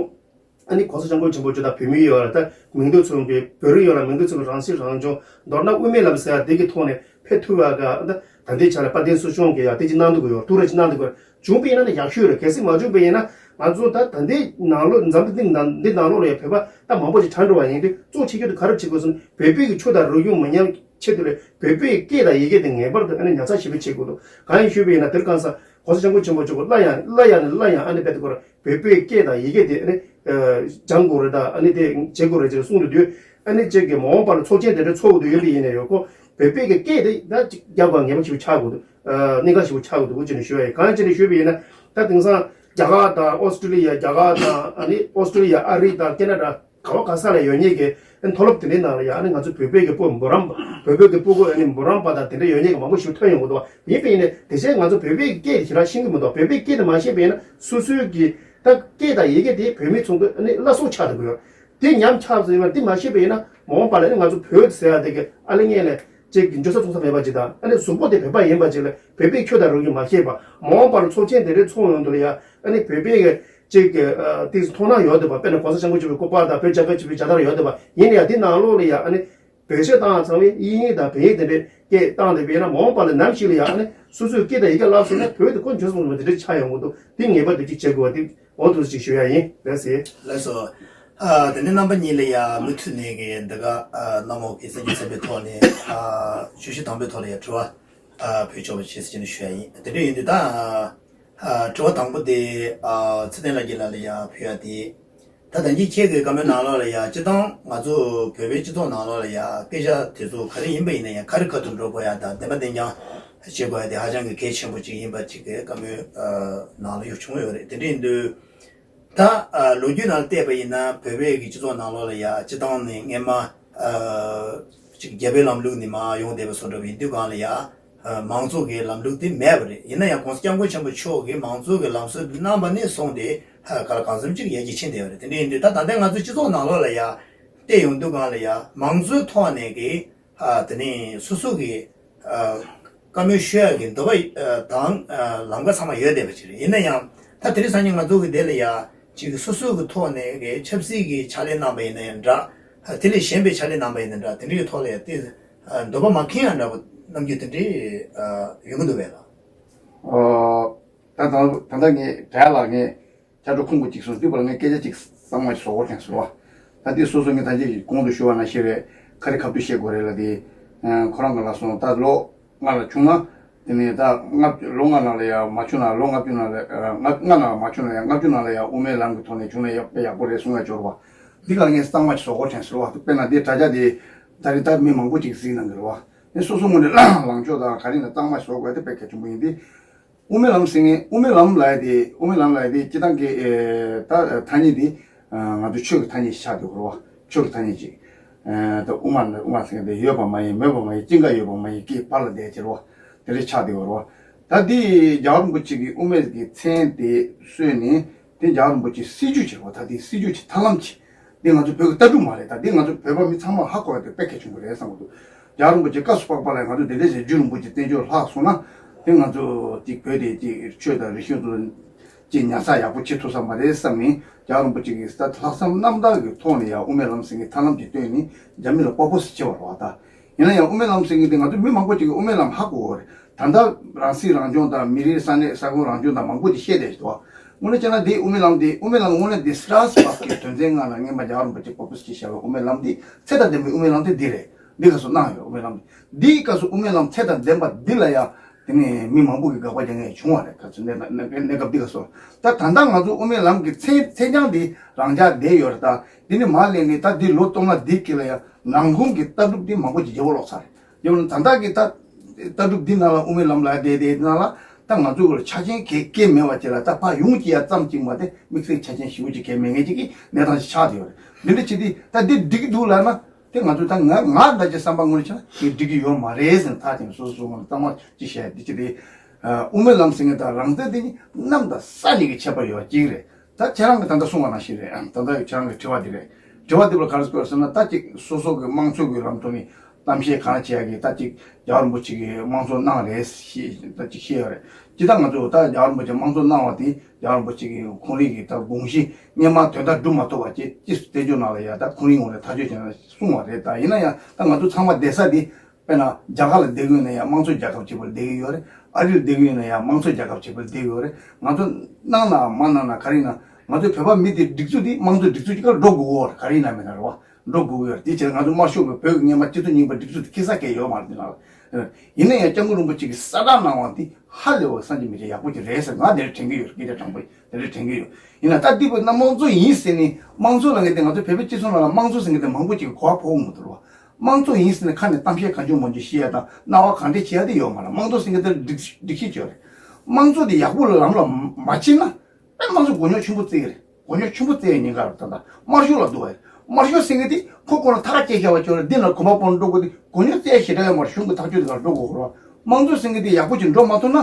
ཨ་ནི་གོང་ས་སྐྱབས་མགོན་ཆེན་པོ་མཆོག་དང་བོད་མི་ཡོད་ལ། ད་མིང་དོན་མཚུངས་པའི་བོད་རིགས་ཡོད་ལ། མིང་དོན་མཚུངས་པའི་རང་སྲིད་རང་སྐྱོང་། མདོར་ན་དབུ་མའི་ལམ་ཟེར་ཡ་དེ་གི་ཐོག་ནས་ཕེབས་ཐུབ་པ་ག་ད་ད་ལྟའི་ཆ་ལ་དཔལ་ལྡན་ཚོགས་ཆུང་གིས་ཡ་དེ་ཅིག་གནང་འདུག་གི་ཡོད། ཐུགས་རེ་ཅིག་གནང་འདུག་གི་ཡོད། བྱུང་པ་ཡིན་ན་ནི་ཡག་ཤོས་རེད། གལ་སྲིད་མ་བྱུང་པ་ཡིན་ན་ང་ཚོ་ད་ད་ལྟའི་ནང་ལོགས། འཛམ་བུ་གླིང་ནང་འདི་ནང་ལོགས་ལ་ཡ་བོད་པ་ད་མང་པོ་ཞིག་དྲག་འགྲོ་བ་ཡིན་དུས། གཙོ་ཆེ་ཤོས་དེ་ག་རེ་བྱེད་དགོས་སམ། བོད་པའི་གི་ཆོས་དང་རིག་གཞུང་མི་ཉམས་ཆེད་དུ་ལ་བོད་པའི་སྐད་དང་ཡི་གེ་དེ་ངེས་པར་དུ་ཨ་ནི་ཉར་ཚགས་ཞིབ་པོ་བྱེད་དགོས་འདུག། གང་ཡིན་ཞུས་པ་ཡིན་ན། དེ་རིང་ཁ་སང་གོང་ས་སྐྱབས་མགོན་ཆེན་པོ་མཆོག་གིས་སླར་ཡང་སླར་ཡང་ནས་སླར་ཡང་ཨ་ནི་དཔེ་དེ་ཁོ་རང་བོད་པའི་སྐད་དང་ཡི་གེ་དེ་ཨ་ནི་ཨ་སྦྱང་དགོས་རེད། ད་ཨ་ནི་དེ་བྱེད་དགོས་རེད་ཅེས་གསུངས་འདུག་དུས། ཨ་ནི་ཅིག་གི་མ་འོངས་པ་ལ་ཚོགས་ཆེན་དེ་འདྲ་ཚོགས་དགོས་འདུག་ཡིན་པ་ཡིན་ན་ཡང་། ཁོ་བོད་པའི་གི་སྐད་དེ་ད་ཅིག་རྒྱབ་ཀྱི་ངེས་པ་ཞིག་ཆགས་དགོས་འདུག། ཨ་གནད་འགག་ཞིག་ཆགས་དགོས་འདུག་ཅེས་ནས་ཞུ་བ་ཡིན། གང་ཡིན་ཅེས་ནས་ཞུས་པ་ཡིན་ན། ད་དེང་སང་རྒྱ་གར་དང་ཨོ་སི་ཀྲི་ལི་ཡ། རྒྱ་གར་དང་ཨ་ནི་ཨོ་སི་ཀྲི་ལི་ཡ། ཨ་རི་དང་ཁེ་ན་ཌ། ག་བ་ག་ས་ལ་ཡོད་མཁན་གྱི་ཨ་ནི་མཐོ་སློབ་དེ་འདྲའི་ནང་ལ་ཡ། ཨ་ནི་ང་ཚོ་བོད་པའི་གི་སྤུ་གུ་འབུམ་རམས། བོད་པའི་གི་སྤུ་གུ་ཨ་ནི་འབུམ་རམས་པ་དང་དེ་འདྲ་ཡོད་མཁན་གྱི་མང་པོ་ཞིག་ཐོན་ཡོང་གི་འདུག་བ། ཡིན་པ་ཡིན་ནའི་དེ་བཞིན་ང་ཚོ་བོད་པའི་གི་སྐད་དེ་ཞེ་དྲག་ཤེས་ཀྱི་མི་འདུག། བོད་པའི་སྐད་དེ་མ་ཤེས་པ་ཡིན་ན་སོ་སོའི་གི་ད་སྐད་དང་ཡི་གེ་དེ་བོད་མི་ཚོ་གི་ཨ་ནི་བླ་སྲོག་ཆགས་འགྲོ་གི་ཡོད། དེ་ཉམས་ཆག་ཟེར་བ་དེ་མ་ཤེས་པ་ཡིན་ན། མ་འོངས་པ་ལ་ནི་ང་ཚོ་བོད་ཟེར་ཡ་དེ་གི་ཨ་ལེ་ངན་ལས་ཅིག་གི་འཇོན་ས་ཚོང་ས་མེད་པ་ཅིག་དང་། ཨ་ནི་གཟུགས་པོ་དེ་བོད་པ་ཡིན་པ་ཅིག་ལ་བོད་པའི་ཆོས་དང་རིག་གཞུང་མ་ཤེས་པ། མ་འོངས་པ་ལ་ཚོགས་ཆེན་དེ་འདྲའི་ཚོགས་ཡོང་དུས་ལ་ཡ། ཨ་ནི་བོད་པའི་གི་ཅིག་གི་ཨ་ཏིག་མཐོང་སྣང་ཡོད་འདུག་པ། དཔེར་ན་གོང་ས་སྐྱབས་མགོན་ཆེན་པོའི་སྐུ་པར་དང་བོད་རྒྱ་གར་སྤྱི་པའི་མཇལ་དར་ཡོད་འདུག་པ། ཡིན་ན་ཡང་དེ་ནང་ལོགས་ལ་ཡ་ཨ་ནི་ བོད་ཆས་བཏང་ཚང་མས་དབྱིན་ཡིག་དང་བོད་ཡིག་དེ་འདྲའི་སྐད་བཏང་དེ་བས་ན་མ་འོངས་པ་ལ་ནམ་ཞིག་ལ་ཡང་ཨ་ནི་སོ་སོའི་སྐད་དང་ཡི་གེ་བརླག་སོང་ན་བོད་དེ་ཁོ་འཇོན་སོང་བ་དེ་འདྲ་ཆགས་ཡོང་གི་འདུག་དེ་ངེས་པར་དུ་ཅིག་བྱེད་དགོས་པ་དེ་འོ་ཐུགས་ཅིག་ཞུ་ཡ་ཡིན། ལགས་སེ། ལགས་སོ། ཨ། དེ་ནས་རྣམ་པ་གཉིས་ལ་ཡ་མུ་མཐུད་ནས་གི་འདི་ག་ཨ་གནམ་འོག་གི་གསར་འགྱུར་ཚན་པའི་ཐོག་ནས་ཨ་བརྗོད་གཞི་དང་པོའི་ཐོག་ལ་ཡ་དྲི་བ་ཨ་ཕུལ་ཆོག་པ་བྱེད་ཟེར་གྱི་ནས་ཞུ་ཡ་ཡིན། དེ་འདྲ་ཡིན་དུས་ད་ཨ་དྲི་བ་དང་པོ་དེ་ཨ་ཚེ་བརྟན་ལགས་ཀྱི་ལག་ལ་ཡ་ཕུལ་ཡ་དེ། ད་ད་གིན་ཁྱེད་ཀྱི་བཀའ་མོལ་ནང་ལོགས་ལ་ཡ་སྤྱི་བཏང་ང་ཚོ་བོད་པའི་སྤྱི་ཚོགས་ནང་ལོགས་ལ་ཡ་སྐད་ཆ་དེ་ཚོ་ག་རེ་ཡིན་པ་ཡིན་ན་ཡང་ཁ་རི་ཁ་ཐུག་འགྲོ་དགོས་ཡ་དང་བདེན་པ་བདེན་རྐྱང་བྱེད་དགོས་ཡ་དེ་ཧ་ཅང་གི་གལ་ཆེན་པོ་ཅིག་ཡིན་པ་ཅིག་གི་བཀའ་མོལ་ནང་ལ་ཡོད་བྱུང་ཡོད་རེད། དེ་འདྲ་ཡིན་དུས། ད་ཨ་ལོ་རྒྱུས་ནང་བལྟས་པ་ཡིན་ན་བོད་པའི་གི་སྤྱི་ཚོགས་ནང་ལོགས་ལ་ཡ་སྤྱི་བཏང་ནས་སྔས་མ་ཨ་ཅིག་རྒྱལ་པོའི་ལམ་ལུགས་ནས་མར་ཡོང་བསྡད་པ་བཟོ་འདྲ་བ་ཡིན་དུས་གང་ལ་ཡ་ཨ་མང་གཙོ་གི་ལམ་ལུགས་དེ་མེད་པ་རེད། ཡིན་ན་ཡང་༸གོང་ས་༸སྐྱབས་མགོན་ཆེན་པོ་མཆོག་གིས་མང་གཙོ་གི་ལམ་སྲོལ་དེ་གནང་བ་ནས་བཟུང་སྟེ་ཨ་ག་ལ་གང་འཚམ་ཅིག་ཡར་རྒྱས་ཕྱིན་བསྡད་པ་རེད། དེ་འདྲ་ཡིན་དུས་ད་ད་ལྟའི་ང་ཚོའི་སྤྱི་ཚོགས་ནང་ལོགས་ལ་ཡ་བལྟས་ཡོང་དུས་གང་ལ་ཡ་མང་གཙོའི་ཐོག་ནས་གི་ཨ་དེ་ནས་སོ་སོ་གི་ཨ་བཀའ་མོལ་ཞུ་ཡག་གི་འདོད་པ་ཨ་དང་ཨ་ལམ་ཁ་ཚང་མ་ཡོད་བསྡད་པ་ཅིག་རེད། ཡིན་ན་ཡང་ད་དེ་རིང་སང་ཉིན་ང་ཚོ་གི་དེ་ལ་ཡ་ཅིག་སོ་སོ་གི་ཐོག་ནས་གི་ཆབ་སྲིད་ཀྱི་ཕྱག་ལས་གནང་པ་ཡིན་ན་ཡང་འདྲ། ཨ་དེ་ལས་གཞན་པའི་ཕྱག་ལས་གནང་པ་ཡིན་ན་འདྲ། དེ་འདྲའི་ཐོག་ལ་ཡ་དེ་ཨ་འདོད་པ་མ་ཁེངས་ཡ་འདྲ་པོ་གནང་རྒྱུ་དེ་འདྲའི་ཨ་ཡོང་གི་འདུག་བས་ལགས། ཨོ། ད་ད་ད་ལྟ་ངས་བྲལ་ལ་ངས། ཁྱེད་ཚོ་ཁུངས་གཅིག་སོང་དུས་པར་ངས་སྐད་ཆ་གཅིག་གཙང་མ་ཞིག་བཟོ་དགོས་དྲན་སོང་བ། ད་འདི་སོ་སོ་ངས་ད་ཅི་གོང་དུ་ཞུ་བ་ནང་བཞིན་རེད། ཁ་རི་ཁ་ཐུག་བཤད་དགོས་རེད་ལ་དེ། ཁོ་རང་གི་ལ་སོང་ད་ལོ་ལྔ་ལ་བྱུང་ན། དེ་ནས་ད་ལྔ་ལོ་ལྔ་ནང་ལ་ཡང་མ་བྱུང་ན་ལོ་ལྔ་བཅུ་ནང་ལ་ལྔ་ལྔ་ནང་ལ་མ་བྱུང་ན་ཡང་ལྔ་བཅུ་ནང་ལ་ཡང་དབུ་མའི་ལམ་གྱི་ཐོག་ནས་བྱུང་ན་ཡག་དཔེ་ཡག་པོ་རེད་གསུང་ཡ་འབྱོར་བ། འདི་ག་ངས་གཙང་མ་ཞིག་བཟོ་དགོས་དྲན་སོང་བ། དཔེར་ན་འདི་དྲ་རྒྱ་དེ་ད་རེས་ད་མི་མང་པོ་ཅིག་གཟིགས་གནང་གི་རེད་བ། ངས་སོ་སོ་ངོས་ནས་ལངས་ཕྱོགས་དང་ག་རེ་ན་གཙང་མ་ཞིག་བཟོ་དགོས་དེ་དཔེ་གལ་ཆེན་པོ་ཡིན་ཏེ། དབུ་མའི་ལམ་ཟེར་མཁན་དབུ་མའི་ལམ་ལབ་ཡ་དེ་དབུ་མའི་ལམ་ལབ་ཡ་དེ་སྤྱིར་བཏང་གི་ཨེ་ད་ཐ་སྙད་དེ་ང་ཚོ་ཆོས་ཀྱི་ཐ་སྙད་ཅིག་ཆགས་འདུག་རེད་བ། ཆོས་ཀྱི་ཐ་སྙད་ཅིག་ཨེ་ད་དབུ་མ་ལ་དབུ་མ་ཟེར་མཁན་དེ་ཡོད་པ་མ་ཡིན་མེད་པ་མ་ཡིན་གཅིག་འགའ་ཡོད་པ་མ་ཡིན་སྐད་པར་ལ་བསྡད་ཅེས་རེད་བ། དེ་འདྲ་ཆགས་འདུག་རེད་བ། ད་དེ་རྒྱལ་བ་རིན་པོ་ཆེ་གིས་དབུ་མའི་གི་མཚན་དེ་གསོལ་ནས་དེ་རྒྱལ་བ་རིན་པོ་ཆེའི་སྲིད་བྱུས་ཅིག་རེད་བ། ད་དེ་སྲིད་བྱུས་ཅིག་ཐབས་ལམ་ཅིག་འདི་ང་ཚོ་བོད་ཀྱི་ལྟ་གྲུབ་མ་རེད། ད་འདི་ང་ཚོ་བོད་པ་མི་ཚང་མར་ཧ་གོ་བ་དེ་དཔེ་གལ་ཆེན་པོ་རེད་བསམ་གྱི་འདུག་རྒྱལ་བ་རིན་པོ་ཆེ་བཀའ་སུ་པགས་པ་ལ་ང་ཚོ་འདི་འདྲ་ཞིག་རྒྱུ་རིན་པོ་ཆེ་བསྟན་བཅོས་ལྷག་སོང་ན། དེ་ང་ཚོ་ཅིག་བོད་དེ་ཅིག་ཆོས་དང་རིག་གཞུང་དུ་ཅིག་ཉར་ཚགས་ཡག་པོ་བྱེད་ཐུབ་ས་མ་རེད་བསམ་ནས་རྒྱལ་བ་རིན་པོ་ཆེ་གིས་ད་ལྷག་བསམ་རྣམ་དག་གི་ཐོག་ནས་ཡང་དབུ་མའི་ལམ་ཟེར་མཁན་ཐབས་ལམ་ཅིག་བཏོན་ནས་རྒྱ་མི་ལ་དཔའ་བོ་ཟེར་བྱེད་པ་རེད་བ། ད་ཡིན་ན་ཡང་དབུ་མའི་ལམ་ཟེར་མཁན་དེ་ང་ཚོ་མི་མང་པོ་ཅིག་གིས་དབུ་མའི་ལམ་ཧ་གོ་གི་རེད། ད་ལྟ་རང་སྲིད་རང་སྐྱོང་དང་མི་རིགས་ས་གནས་ས་ཁོངས་རང་སྐྱོང་དང་མང་པོ་ཅིག་བཤད་བསྡད་ཀྱི་འདུག་དངོས་གནས་བྱས་ན་འདི་དབུ་མའི་ལམ་འདི་དབུ་མའི་ལམ་དངོས་གནས་འདི་སྲ་སྤག་གི་དོན་ཚན་ལྔ་ལ་སྔོན་མ་རྒྱལ་བ་རིན་པོ་ཆེ་པོ་པོ་སི་ཅིག་བཞག་པའི་དབུ་མའི་ལམ་འདི་ཚད་དང་ལྡན་པའི་དབུ་མའི་ལམ་འདི་འདི་རེད། འདི་ག་སོ་གནང་ཡོད་དབུ་མའི་ལམ་འདི། འདིའི་སྐབས་སུ་དབུ་མའི་ལམ་ཚད་དང་ལྡན་པ་འདི་ལ་ཡང་དེ་ནས་མི་མང་པོ་གིས་དགག་པ་རྒྱག་མཁན་བྱུང་བ་རེད། ག་ཚོད་གནས་གནས་གནས་སྐབས་འདི་ག་སོ། ད་ད་ལྟ་ང་ཚོ་དབུ་མའི་ལམ་གྱི་ཚད་ཚད་འགྱངས་འདི་རང་འཇགས་བསྡད་ཡོད་རེད། ད་འདི་ནས་མར་སླེབས་ནས་ད་འདི་ལོ་སྟོང་ཕྲག་འདི་གི་ལ་ཡང་ནང་ཁུལ་གྱི་ལྟ་གྲུབ་འདི་མང་པོ་ཅིག་བརྗེ་བོ་ལོག་ཚར་རེད། ཡང་ན་ད་ལྟ་གི་ད་ལྟ་གྲུབ་འདི་ནང་ལ་དབུ་མའི་ལམ་ལ་བསྡད་དེ་ནང་ལ་ད་ང་ཚོ་གི་ཆ་རྐྱེན་གལ་གལ་མེད་པ་ཅིག་ལ་ད་ཕར་ཡོང་གི་ཡ་ཙམ་ཅིག་མ་དེ་དམིགས་བསལ་ཆ་རྐྱེན་ཞེ་པོ་ཅིག་གལ་མེད་མཁན་ཅིག་གི་གནས་སྟངས་ཤིག་ཆགས་བསྡད་ཡོད་རེད། འདི་འདྲ་བྱེད་དུས་ད་འདི་འགྲིག་གི་འདུག་ལབ་ན་དེ་ང་ཚོ་ད་ང་ང་འདྲ་ཅིག་བསམ་པ་ངོས་ནས་བྱས་ན་དེ་འགྲིག་གི་ཡོད་མ་རེད་ཟེར་ཐག་བཅད་ནས་སོ་སོ་སོ་ངོས་ནས་གཙང་མ་ཅིག་བཤད། འདི་བྱེད་དུས་དབུ་མའི་ལམ་ཟེར་མཁན་དང་རང་བཙན་དེ་གཉིས་གནམ་དང་ས་གཉིས་ཀྱི་ཁྱད་པར་ཡོད་པ་གཅིག་རེད། ད་ཁྱེད་རང་གིས་ད་ལྟ་གསུངས་པ་ནང་བཞིན་རེད། ད་ལྟ་ཁྱེད་རང་གི་དྲི་བ་འདི་རེད། དྲི་བ་འདི་ལ་ག་རེ་བཀོད་ཟེར་ན་ད་ཅིག་སོ་སོ་གི་དམངས་གཙོ་གི་ལམ་ཐོག་ནས་གཏམ་བཤད་གང་བྱེད་ཡ་གི་ད་ཅིག་རྒྱལ་བ་རིན་པོ་ཆེ་གིས་དམངས་གཙོ་གནང་རེད་ཞེས་ད་ཅིག་བཤད་ཡོད་རེད། ཅི་ད་ང་ཚོ་ད་རྒྱལ་བ་རིན་པོ་ཆེ་དམངས་གཙོ་གནང་བ་དེ་རྒྱལ་བ་རིན་པོ་ཆེ་གི་ཁོང་རང་གི་ད་དགོངས་གཞི་སྔོན་མ་དོན་དག་སྒྲུབ་མ་ཐུབ་པ་ཅིག་ཅིག་བསྟན་བཅོས་ནང་ལ་ཡ་ད་ཁོང་རང་ངོས་ནས་ཐག་གཅོད་བྱས་ན་གསུངས་པ་རེད། ད་ཡིན་ན་ཡང་ད་ང་ཚོ་ཚང་མ་བསྡད་ས་འདི། དཔེར་ན་རྒྱ་གར་ལ་བསྡད་ཀྱི་ཡོད་ན་ཡང་དམངས་གཙོ་རྒྱལ་ཁབ་ཅིག་པར་བསྡད་ཀྱི་ཡོད་རེད། ཨ་རི་ལ་བསྡད་ཀྱི་ཡོད་ན་ཡང་དམངས་གཙོ་རྒྱལ་ཁབ་ཅིག་པར་བསྡད་ཀྱི་ཡོད་རེད། ང་ཚོ་གནང་ན་མ་གནང་ན་ག་རེ་ཡིན་ན་ང་ཚོ་བོད་པ་མི་དེ་སྒྲིག་འཛུགས་དེ་དམངས་གཙོ་སྒྲིག་འཛུགས་ཅིག་ལ་འགྲོ་དགོས་ཀྱི་ཡོད་རེད། ག་རེ་ཡིན་ན་མིན་ན་རེད་བ། འགྲོ་དགོས་ཀྱི་ཡོད་རེད། དེ་བྱས་ང་ཚོ་དམར་ཤོག་གི་བོད་ཀྱི་སྔོན་མ་སྤྱི་ཚོགས་རྙིང་པ་སྒྲིག་འཛུགས་དེ་ཁེ་ས་གས་ཡོད་མ་རེད། དེ་ན་ཡིན་ན་ཡང་སྐྱབས་མགོན་རིན་པོ་ཆེ་གིས་གསལ་བསྒྲགས་གནང་བ་དེ་ཧ་ལས་པ་སངས་རྒྱས་མི་ཆོས་ཡག་པོ་ཅིག་རེད་ཟེར་ང་དེ་འདྲ་དྲན་གྱི་ཡོད། སྐད་ཆ་དྲང་པོ་དེ་འདྲ་དྲན་གྱི་ཡོད། ཡིན་ན་ད་འདི་བོད་ནང་དམངས་གཙོ་ཡིན་ཟེར་ནས་དམངས་གཙོ་ལབ་མཁན་དེ་ང་ཚོ་བོད་པའི་སྤྱི་ཚོགས་ནང་ལ་དམངས་གཙོ་ཟེར་མཁན་དེ་མང་པོ་ཅིག་གིས་གོ་བ་ཕོག་གི་མི་འདུག་རེད་བ། དམངས་གཙོ་ཡིན་ཟེར་ནས་ཁ་ནས་གཏམ་བཤད་གང་བྱུང་མང་བྱུང་བཤད་ཡ་དང་རྣ་བ་གང་དྲན་བྱེད་ཡ་དེ་ཡོད་མ་རེད། དམངས་གཙོ་ཟེར་མཁན་དེ་སྒྲིག་སྒྲིག་གཞི་ཅིག་ཡོད་རེད། དམངས་གཙོ་དེ་ཡག་པོ་ལམ་ལ་མ་ཕྱིན་ན་དཔེ་དམངས་གཙོ་མགོ་རྙོག་ཆེན་པོ་བརྩི་གི་རེད། མགོ་རྙོག་ཆེན་པོ་བརྩི་ཡ་ཉེན་ཁ་རེད། ད་ལྟ་དམར་ཤོག་ལ་འདུག་བ་རེད། དམར་ཤོག་ཟེར་མཁན་དེ་ཁོ་ཁོ་རང་ཐག་བཅད་བཞག་པ་ཅིག་ཡོད་རེད། འདི་ན་གོམ་པ་སྤོ་ནས་འགྲོ་དགོས་དེ་མགོ་རྙོག་བརྩི་ཡ་ཞེ་དྲག་ཡོད་མ་རེད། གཞུང་གི་ཐག་གཅོད་དེ་ག་འགྲོ་དགོས་ཁོ་རེད། དམངས་གཙོ་ཟེར་མཁན་དེ་ཡག་པོ་ཅིག་འགྲོ་མ་ཐུབ་ན།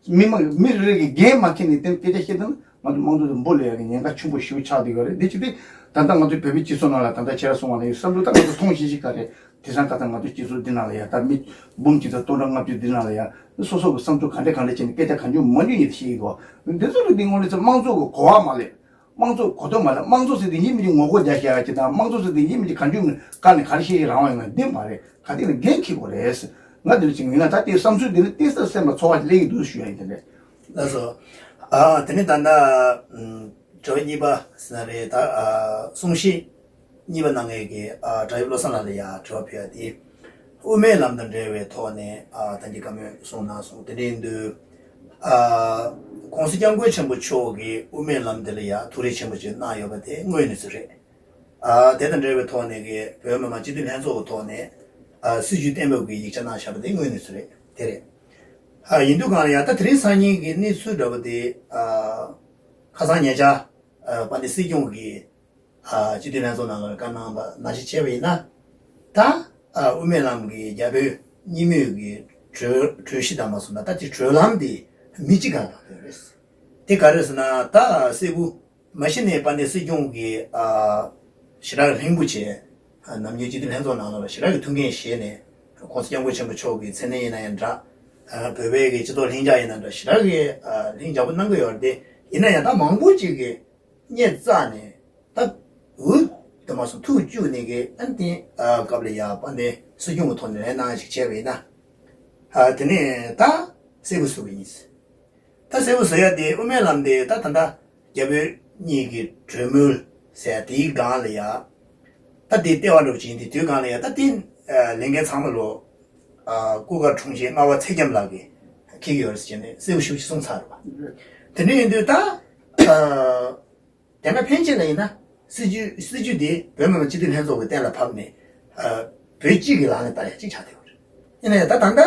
མི་མང་མི་རེ་རེ་གིས་འགན་མ་འཁྱེར་ནས་དེ་སྐད་ཆ་བཤད་ཐུབ་ན་ང་ཚོ་དམངས་གཙོ་དེ་འབོ་ལས་ཡག་གི་ཉེན་ཁ་ཆེན་པོ་ཞེ་པོ་ཆགས་བསྡད་ཡོད་རེད། འདི་ཅི་སྟེ་ད་ལྟ་ང་ཚོ་བོད་པའི་སྤྱི་ཚོགས་ནང་ལ་ད་ལྟ་ཁྱེད་རང་གསུངས་པ་ནང་བཞིན་བསམ་བློ་ད་ང་ཚོ་ཐོངས་ཤིག་ཤིག་ག་རེད། དེང་སང་ཁ་སང་ང་ཚོ་སྤྱི་ཚོགས་འདི་ནང་ལ་ཡ་ད་མི་འབུམ་གཅིག་དང་སྟོང་ཕྲག་ལྔ་བཅུ་འདི་ནང་ལ་ཡ་སོ་སོ་གི་བསམ་ཚུལ་ག་འདྲ་ག་འདྲ་བྱས་ནས་སྐད་ཆ་གང་བྱུང་མང་བྱུང་ཡིན་ཞིག་ཡིན་གོ། འདི་ཚོ་ལ་འདི་དངོས་གནས་ཚེ་དམངས་གཙོ་གི་གོ་བ་མ་ལེན། དམངས་གཙོ་གོ་ཐོས་མ་ལ་དམངས་གཙོ་ཟེར་དེ་ཡིན་མིན་གྱི་ངོ་རྒོལ་རྒྱག་ཤེས་ཡ་ཅིག་དང་། དམངས་གཙོ་ཟེར་དེ་ཡིན་མིན་གྱི་གང་བྱུང་གི་བཀའ་ནས་ག་རེ་བཤད་ཀྱི་རང་དབང་ཡོད་ན་འདི་མ་རེད། ག་དེ་ལ་འགན་འཁྱེར་དགོས་རེད། ང་འདི་ལ་ཅིག་ཡིན་ན་ད་དེ་བསམ་ཚུལ་འདི་ནི་ཏིག་ཙམ་སེམས་ལ་ཚོར་བ་ཅིག་སླེབས་ཀྱི་འདུག་ཞུ་ཡ་ཡིན། དེ་འདྲ། ལགས་སོ། ཨ་དེ་ནས་ད་ལྟ་ཨམ་དྲི་བ་གཉིས་པ་ཟེར་ན་རེད། ད་ཨ་གསུང་བཤད་གཉིས་པ་གནང་མཁན་གྱི་ཨ་བྲག་གཡབ་བློ་བཟང་ལགས་ལ་ཡ་དྲི་བ་ཕུལ་ཡ་དེ། དབུ་མའི་ལམ་དང་འབྲེལ་བའི་ཐོག་ནས་ཨ་ད་གིན་བཀའ་མོལ་གསུངས་གནང་སོང་། དེ་འདྲ་ཡིན་དུས་ཨ་༸གོང་ས་༸སྐྱབས་མགོན་ཆེན་པོ་མཆོག་གིས་དབུ་མའི་ལམ་འདི་ལ་ཡ་ཐུགས་རེ་ཆེན་པོ་ཅིག་གནང་ཡོད་པ་དེ་དངོས་གནས་ཚུལ་རེད། ཨ་དེ་དང་འབྲེལ་བའི་ཐོག་ནས་གི་བོད་མི་མང་སྤྱི་འཐུས་ལྷན་ཚོགས་ཀྱི་ཐོག་ནས་ཨ་སྲིད་བྱུས་གཏན་འབེབས་ཀྱི་ཡིག་ཆ་གནང་བཞག་པ་དེ་དངོས་གནས་ཚུལ་རེད། དེ་རེད། ཨ་ཡིན་དུས་གང་ལ་ཡ་ད་དེ་རིང་སང་ཉིན་གྱི་གནས་ཚུལ་འདྲ་པོ་དེ་ཨ་ཁ་སང་ཉེ་ཆར་ཨ་དཔལ་ལྡན་སྲིད་སྐྱོང་གིས་ཨ་སྤྱི་འཐུས་ལྷན་ཚོགས་ནང་ལ་བཀའ་གནང་བ་ནང་བཞིན་བྱས་པ་ཡིན་ན། ད་ཨ་དབུ་མའི་ལམ་གྱི་རྒྱ་བོད་གཉིས་མོས་ཀྱི་གྲོས་གྲོས་གཞི་དང་མ་སོང་ན་ད་དེ་གྲོས་ལམ་དེ་མི་གཅིག་གང་གང་ཡོད་རེད། དེ་ག་རེ་ཟེར་ན་ད་སེར་པོ་མ་གཞི་ནས་དཔལ་ལྡན་སྲིད་སྐྱོང་གིས་ཨ་ཞེ་དྲག་གི་ལྷིང་པོ་བྱས། ཨ་ནམ་རྒྱུན་སྤྱི་འཐུས་ལྷན་ཚོགས་ནང་ལ་ཞེ་དྲག་གི་ཐུགས་འགན་བཞེས་ནས་༸གོང་ས་༸སྐྱབས་མགོན་ཆེན་པོ་མཆོག་གི་མཚན་གནས་ཡིན་ན་ཡང་འདྲ། ཨ་བོད་པའི་གི་སྤྱི་ཚོགས་ལྷིང་འཇགས་ཡིན་ན་འདྲ་ཞེ་དྲག་གི་ཨ་ལྷིང་འཇགས་པོ་གནང་གི་ཡོད་རེད། དེ་ཡིན་ན་ཡང་ད་མང་པོ་ཅིག་གིས་སྙད་བཙལ་ནས་ད་འུ་དུ་མ་སོང་ཐུགས་བཅུག་ནས་གི་ཨ་ནི་དེ་ཨ་སྐབས་ལ་ཡ་དཔལ་ལྡན་སྲིད་སྐྱོང་གི་ཐོག་ནས་ལན་གནང་ཞིག་བྱས་པ་ཡིན་ན། ཨ་དེ་ནས་ད་སེར་པོ་བཟོ་གི་ཡིན། ད་སེར་པོ་བཟོ་ཡ་དེ་དབུ་མའི་ལམ་དེ་ད་ད་ལྟ་རྒྱ་བོད་གཉིས་ཀྱི་གྲོས་མོལ་ཟེར་ཡ་དེའི་སྒང་ལ་ཡ། ད་དེ་ལྟེ་བ་འགྲོ་བཞིན་དེ་དུས་སྒང་ལ་ཡ་ད་དེ་ལས་འགན་ཚང་མ་ལོ་ཨ་སྐུ་མཁར་དྲུང་ཆེ་རྔ་བ་ཚེ་རྒྱམ་ལགས་ཀྱིས་འཁྱེར་གྱི་ཡོད་རེད་ཟེར་ནས་སེར་པོ་ཞུ་ཞིག་གསུངས་ཚར་རེད་པ། དེ་འདྲ་ཡིན་དུས་ད་ཨ། དེ་སྔ་ཕན་ཆད་ལ་ཡིན་ན་སྲིད་ཇུས་སྲིད་ཇུས་དེ་བོད་མི་མང་སྤྱི་འཐུས་ལྷན་ཚོགས་ཀྱི་གཏན་ལ་ཕབ་ནས་ཨ་བོད་སྤྱི་གི་ལག་ནས་བསྟར་ཡ་གཅིག་ཆགས་བསྡད་ཡོད་རེད། ཡིན་ན་ཡང་ད་ད་ལྟ་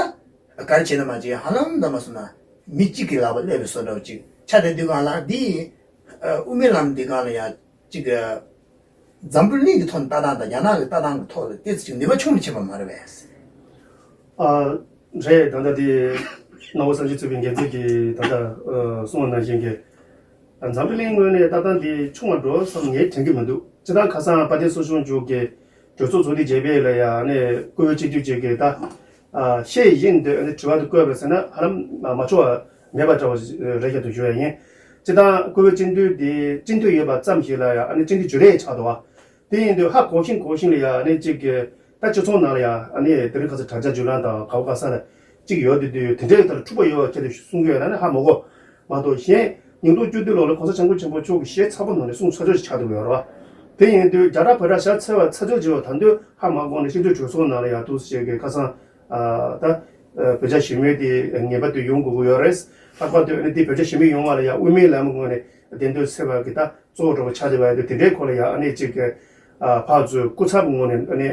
ག་རེ་བྱས་ན་མ་བྱས་ཧ་ལམ་ད་མ་སོང་ན་མི་གཅིག་གི་ལག་པ་སླེབས་པའི་བཟོ་འདྲ་བོ་གཅིག་ཆགས་བསྡད་དུས་སྒང་ལ་འདི་ཨ་དབུ་མའི་ལམ་འདི་སྒང་ལ་ཡང་གཅིག་ཨ་འཛམ་བུ་གླིང་གི་ཐོག་ནས་ལྟ་སྟངས་དང་རྒྱ་ནག་གི་ལྟ་སྟངས་ཀྱི་ཐོག་ལ་ཏོག་ཙམ་ཅིག་ནུས་པ་ཆུང་དུ་ཕྱིན་པ་མ་རེད་པས། ཨ་རེད། ད་ལྟ་དེ་རྣམ་པ་སངས་རྒྱས་གཙོས་པའི་འགན་འཛིན་གྱིས་ད་ལྟ་ཨ་གསུངས་པ་ནང་བཞིན་གྱི་འཛམ་བུ་གླིང་ངོས་ནས་ལྟ་སྟངས་དེ་ཆུང་བ་འགྲོ་བསམ་ངས་དྲན་གྱི་མི་འདུག་སྤྱིར་བཏང་ཁ་སང་དཔལ་ལྡན་ཚོགས་ཆུང་མཆོག་གིས་གྲོས་ཚོགས་ཚོགས་དུས་རྗེས་ཕེབས་ལ་ཡང་ནས་བཀུར་འོས་སྤྱི་འཐུས་ཅིག་གིས་ད་ཨ་ཤེས་བཞིན་དུ་ཨ་ནི་དྲི་བ་དེ་བཀོད་པ་ཟེར་ན་ཧ་ལམ་མ་ཆོག་པ་མེད་པ་འདྲ་བོ་རེད་ཤག་ཏུ་ཞུ་ཡ་ཡིན། སྤྱིར་བཏང་བཀུར་འོས་སྤྱི་འཐུས་དེ་སྤྱི་འཐུས་ཡོད་པ་ཙམ་ཞིག་ལ་ཡང་ཨ་ནི་སྤྱི་འཐུས་རྒྱུན་ལས་ཆགས་འདུག་བ། དེ་ཡིན་དུས་ཧ་གོ་ཤིང་གོ་ཤིང་ལ་ཡ་ཨ་ནི་གཅིག་གི་ད་སྤྱི་ཚོགས་ནང་ལ་ཡ་ཨ་ནི་དེ་རིང་ཁ་སང་དྲ་རྒྱ་བརྒྱུད་ལམ་དང་ག་བ་ག་ས་ལ་གཅིག་ཡོད་དེ་དུས་དེ་འདྲའི་ཐད་འཁྲུག་པ་ཡོད་པ་ཁྱེད་ཚོས་གསུང་གི་ཡོད་ན་ནི་ཧ་མ་གོ་མ་གཏོགས་གཞན་ཉིས་སྟོང་བཅུ་བདུན་ལོ་ལ་གོང་ས་སྐྱབས་མགོན་ཆེན་པོ་མཆོག་གི་ཞལ་ཚ་པོ་ནང་ནས་གསུང་ཚར་ཚོད་ཅིག་ཆགས་འདུག་ཡོད་རེད་བ། དེ་ཡིན་དུས་རྒྱ་གར་བོད་དྲ་ཞལ་ཚ་བ་ཚ་ཚོད་ཅིག་ཡོད་ད་དུས་ཧ་མ་གོ་ནས་སྤྱི་འཐུས་གྲོས་ཚོགས་ནང་ལ་ཡ་འདུག་ཟེར་གི་ཁ་སང་ད་བོད་རྒྱ་ཞི་མོལ་དེ་ངེས་པར་དུ་ཡོང་དགོས་ཀྱི་ཡོད་རེད། ལྷག་པར་དུ་ཨ་ནི་དེ་བོད་རྒྱ་ཞི་མོལ་ཡོང་བ་ལ་ཡ་དབུ་མའི་ལམ་ངོས་ནས་བདེན་དོན་སེལ་བ་གི་ད། གཙོ་བོ་འདྲ་བོ་ཆགས་བསྡད་པ་ཡིན་དུས་དེ་འདྲའི་སྐོར་ལ་ཡང་ཨ་ནི་གཅིག་གི་ཨ་ཕར་ཚུར་སྐུ་ཚབ་ངོས་ནས་ཨ་ནི་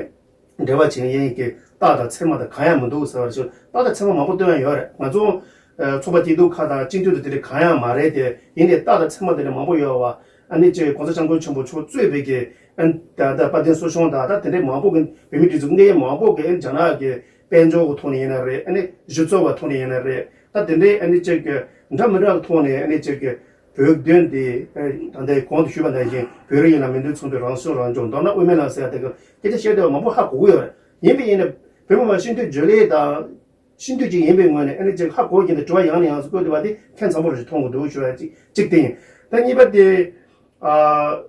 འབྲེལ་བ་བྱེད་མཁན་གྱི་རྟགས་དང་མཚན་མ་དང་གང་ཡང་མི་འདུག་ཟེར་བ་ཞིག་རྟགས་དང་མཚན་མ་མང་པོ་སྟོན་ཡ་ཡོད་རེད། ང་ཚོ་ཨ་ཚོགས་པ་སྐྱིད་སྡུག་ཁག་དང་སྤྱི་འཐུས་དང་དེ་འདྲ་གང་ཡང་མ་རེད་དེ་ཡིན་ནའི་རྟགས་དང་མཚན་མ་དེ་འདྲ་མང་པོ་ཡོད་བ། ཨ་ནི་གཅིག་གོང་ས་སྐྱབས་མགོན་ཆེན་པོ་མཆོག་གཙོས་པའི་གི་ཨ་ནི་ད་ལྟ་དཔལ་ལྡན་ཚོགས་ཆུང་དང་ད་དེ་འདྲའི་མང་པོ་གི་བོད་མི་སྒྲིག་འཛུགས་སྣེ་མང་པོ་གི་ཨ་ནི་རྒྱ་ནག་གི་དཔལ་འབྱོར་གྱི་ཐོག་ནས་ཡིན་ན་རེད། ཨ་ནི་གཞི་གཙོ་བའི་ཐོག་ནས་ཡིན་ན་རེད། ད་དེ་འདྲའི་ཨ་ནི་གཅིག་གི་འདྲ་མི་འདྲ་གི་ཐོག་ནས་ཨ་ནི་གཅིག་གི་བོད་དོན་དེ་ད་ལྟའི་གོང་དུ་ཞུས་པ་ནང་བཞིན་བོད་རིགས་ཡིན་ན་མི་འདུག་ཚོགས་འདུ་རང་སྐྱོང་རང་སྐྱོང་མདོར་ན་དབུ་མའི་ལམ་ཟེར་ཡ་དེ་གི་སྐད་ཆ་བཤད་བསྡད་པ་མང་པོ་ཧ་གོ་གི་ཡོད་རེད། ཡིན་པས་ཡིན་ན་བོད་མི་མང་སྤྱི་འཐུས་རྒྱུན་ལས་དང་སྤྱི་འཐུས་ཅིག་ཡིན་པའི་ངོས་ནས་ཨ་ནི་ཅིག་ཧ་གོ་གི་འདུག་དྲི་བ་ཡང་ནས་ཡང་དུ་བཀོད་བསྡད་པ་དེ་ཁྱད་མཚར་པོ་རེ་ཞིག་མཐོང་གི་འདུག་ཞུ་ཡ་གཅིག་གཅིག་དེ་ཡིན། ད་གཉིས་པ་དེ་ཨ།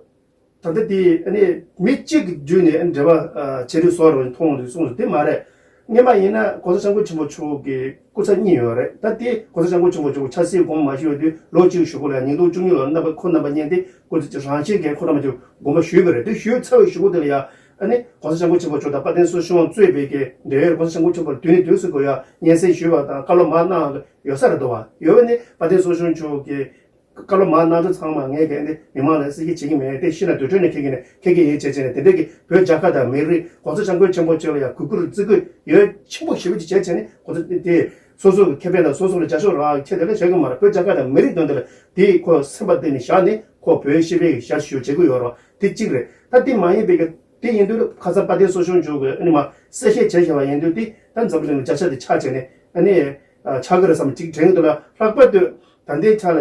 ད་ལྟ་དེ་ཨ་ནི་མི་གཅིག་གི་བརྒྱུད་ནས་ཨ་ནི་འབྲེལ་བ་ཨ་བྱེད་རིགས་བཟོ་འདྲ་མཐོང་འདུག་གསུངས་སོང་། དེ་མ་རེད། སྔོན་མ་ཡིན་ན་གོང་ས་སྐྱབས་མགོན་ཆེན་པོ་མཆོག་གི་སྐུ་ཚབ་གཉིས་ཡོད་རེད། ད་དེ་གོང་ས་སྐྱབས་མགོན་ཆེན་པོ་མཆོག་ཆབ་སྲིད་དགོངས་པ་མ་ཞུས་པ་དུས་ལོ་གཅིག་གཞུག་གུ་ལ་ཉིས་སྟོང་བཅུ་གཉིས་ལོར་རྣམ་པ་ཁོ་རྣམ་པ་གཉིས་དེ་སྐུ་ཚབ་རང་བཞིན་གྱི་ཁོ་རྣམ་པ་ཚོས་དགོངས་པ་ཞུས་པ་རེད། དེ་ཞུས་ཚར་བའི་གཞུག་གུ་དེ་ལ་ཡ་ཨ་ནི་གོང་ས་སྐྱབས་མགོན་ཆེན་པོ་མཆོག་དང་དཔལ་ལྡན་ཚོགས་ཆུང་གཙོས་པའི་གི་འབྲེལ་ཡོད་གོང་ས་སྐྱབས་མགོན་ཆེན་པོ་ལ་དུས་ནས་དུས་སུ་གོ་ཡ་སྙན་སེང་ཞུས་པ་དང་བཀའ་སློབ་མར་གནང་བ་ཡོད་ས་རེད་འདུག་བ། ཡོད་པ་ནི་དཔལ་ལྡན་ཚོགས་ཆུང་མཆོག་གི་བཀའ་སློབ་མར་གནང་དུས་ཚང་མ་ངས་གལ་ཏེ་མི་མང་ལ་གསལ་བཤད་བྱེད་ཀྱི་མེད་དེ་ཤི་ན་དུས་ཁྲོད་ནས་ཁྱེད་ཀྱིས་ནས་ཁྱེད་ཀྱིས་ཡིད་ཆེས་བྱས་ནས་དེ་འདྲ་གི་བོད་རྒྱལ་ཁབ་དང་མི་རིགས་གོང་ས་སྐྱབས་མགོན་ཆེན་པོ་མཆོག་ལ་ཡང་གུས་བཀུར་བརྩི་བཀུར་ཡོད་ཆེན་པོ་ཞེ་པོ་ཅིག་བྱས་བྱས་ནས་གོང་ས་དེ་སོ་སོ་གི་ཁེ་ཕན་དང་སོ་སོ་ལ་བྱ་ཕྱོགས་རག་ཁྱེད་དེ་ལ་བྱེད་ཀྱི་མ་རེད། བོད་རྒྱལ་ཁབ་དང་མི་རིགས་དོན་དེ་ལ་དེ་ཁོ་སེམས་པ་གཏིང་ནས་བཞག་ནས་ཁོ་བོད་སྤྱི་པའི་ཞབས་ཞུ་བྱེད་དགོས་ཡོད་རེད། དེ་གཅིག་རེད། ད་དེ་མ་ཡིན་པའི་གི་དེ་ཡིན་དུས་ཁ་སང་དཔལ་ལྡན་ཚོགས་ཆུང་མཆོག་གིས་ཨ་ནི་མ་གསལ་བཤད་བྱས་བཞག་པ་ཡིན་དུས་དེ་ད་འཛམ་བུ་གླིང་ལ་བརྒྱ་ཆ་དེ་ཆགས་བྱས་ནས་ཨ་ནི་ཆགས་ཀྱི་རེད་བསམ་གཅིག་དྲན་གྱི་འདུག་ལ། ལྷག་པར་དུ་ད་ལྟའི་ཆ་ལ།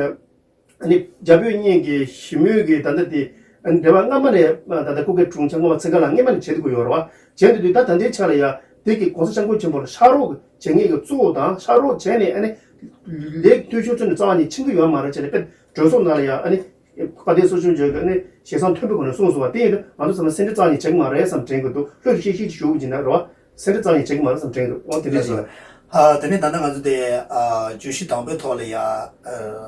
ཨ་ནི་རྒྱ་བོད་གཉིས་ཀྱི་ཞི་མོལ་གྱི་ད་ལྟ་དེ་ཨ་ནི་འབྲེལ་བ་སྔ་མ་ནས་ད་ལྟ་སྐུ་སྒེར་དྲུང་ཆེ་ངོ་མ་ཚེ་དཀར་ལགས་སྔ་མ་ནས་བྱེད་དགོས་ཡོད་རེད་བ། བྱས་འདུག་དུས་ད་ད་ལྟའི་ཆ་ལ་ཡ་དེ་གི་གོང་ས་སྐྱབས་མགོན་ཆེན་པོར་ཕྱག་རོགས་བྱེད་མཁན་གྱི་གཙོ་བོ་དང་ཕྱག་རོགས་བྱས་ནས་ཨ་ནི་ལས་འཐུས་ཤོར་ཚུལ་ནི་རྩ་བ་ནས་ཕྱིན་གྱི་ཡོད་མ་རེད། བྱས་ནས་དཔེ་གྲོས་ཚོགས་ནང་ལ་ཡ་ཨ་ནི་ དཔལ་ལྡན་ཚོགས་ཆུང་བརྗོད་ཀྱི་ནི་ཞེ་སང་མཐོན་པོའི་སྒོ་ནས་གསུངས་སོང་བ་དེ་ཡིན་དུས་ང་ཚོ་ཚང་མ་སེམས་ཁྲལ་རྩ་ནས་བྱེད་ཀྱི་མ་རེད་བསམ་དྲན་གྱི་འདུག་ལྷོད་ཤིག་ཤིག་ཅིག་ཞུ་དགོས་ཀྱི་ན་རེད་བ། སེམས་ཁྲལ་རྩ་ནས་བྱེད་ཀྱི་མ་རེད་བསམ་དྲན་གྱི་འདུག་འོ་དེ་འདྲ་ཞིག་ཨ། དེ་ནས་ད་ལྟ་ང་ཚོ་དེ་ཨ་བརྗོད་གཞི་དང་པོའི་ཐོག་ལ་ཡ་ཨ་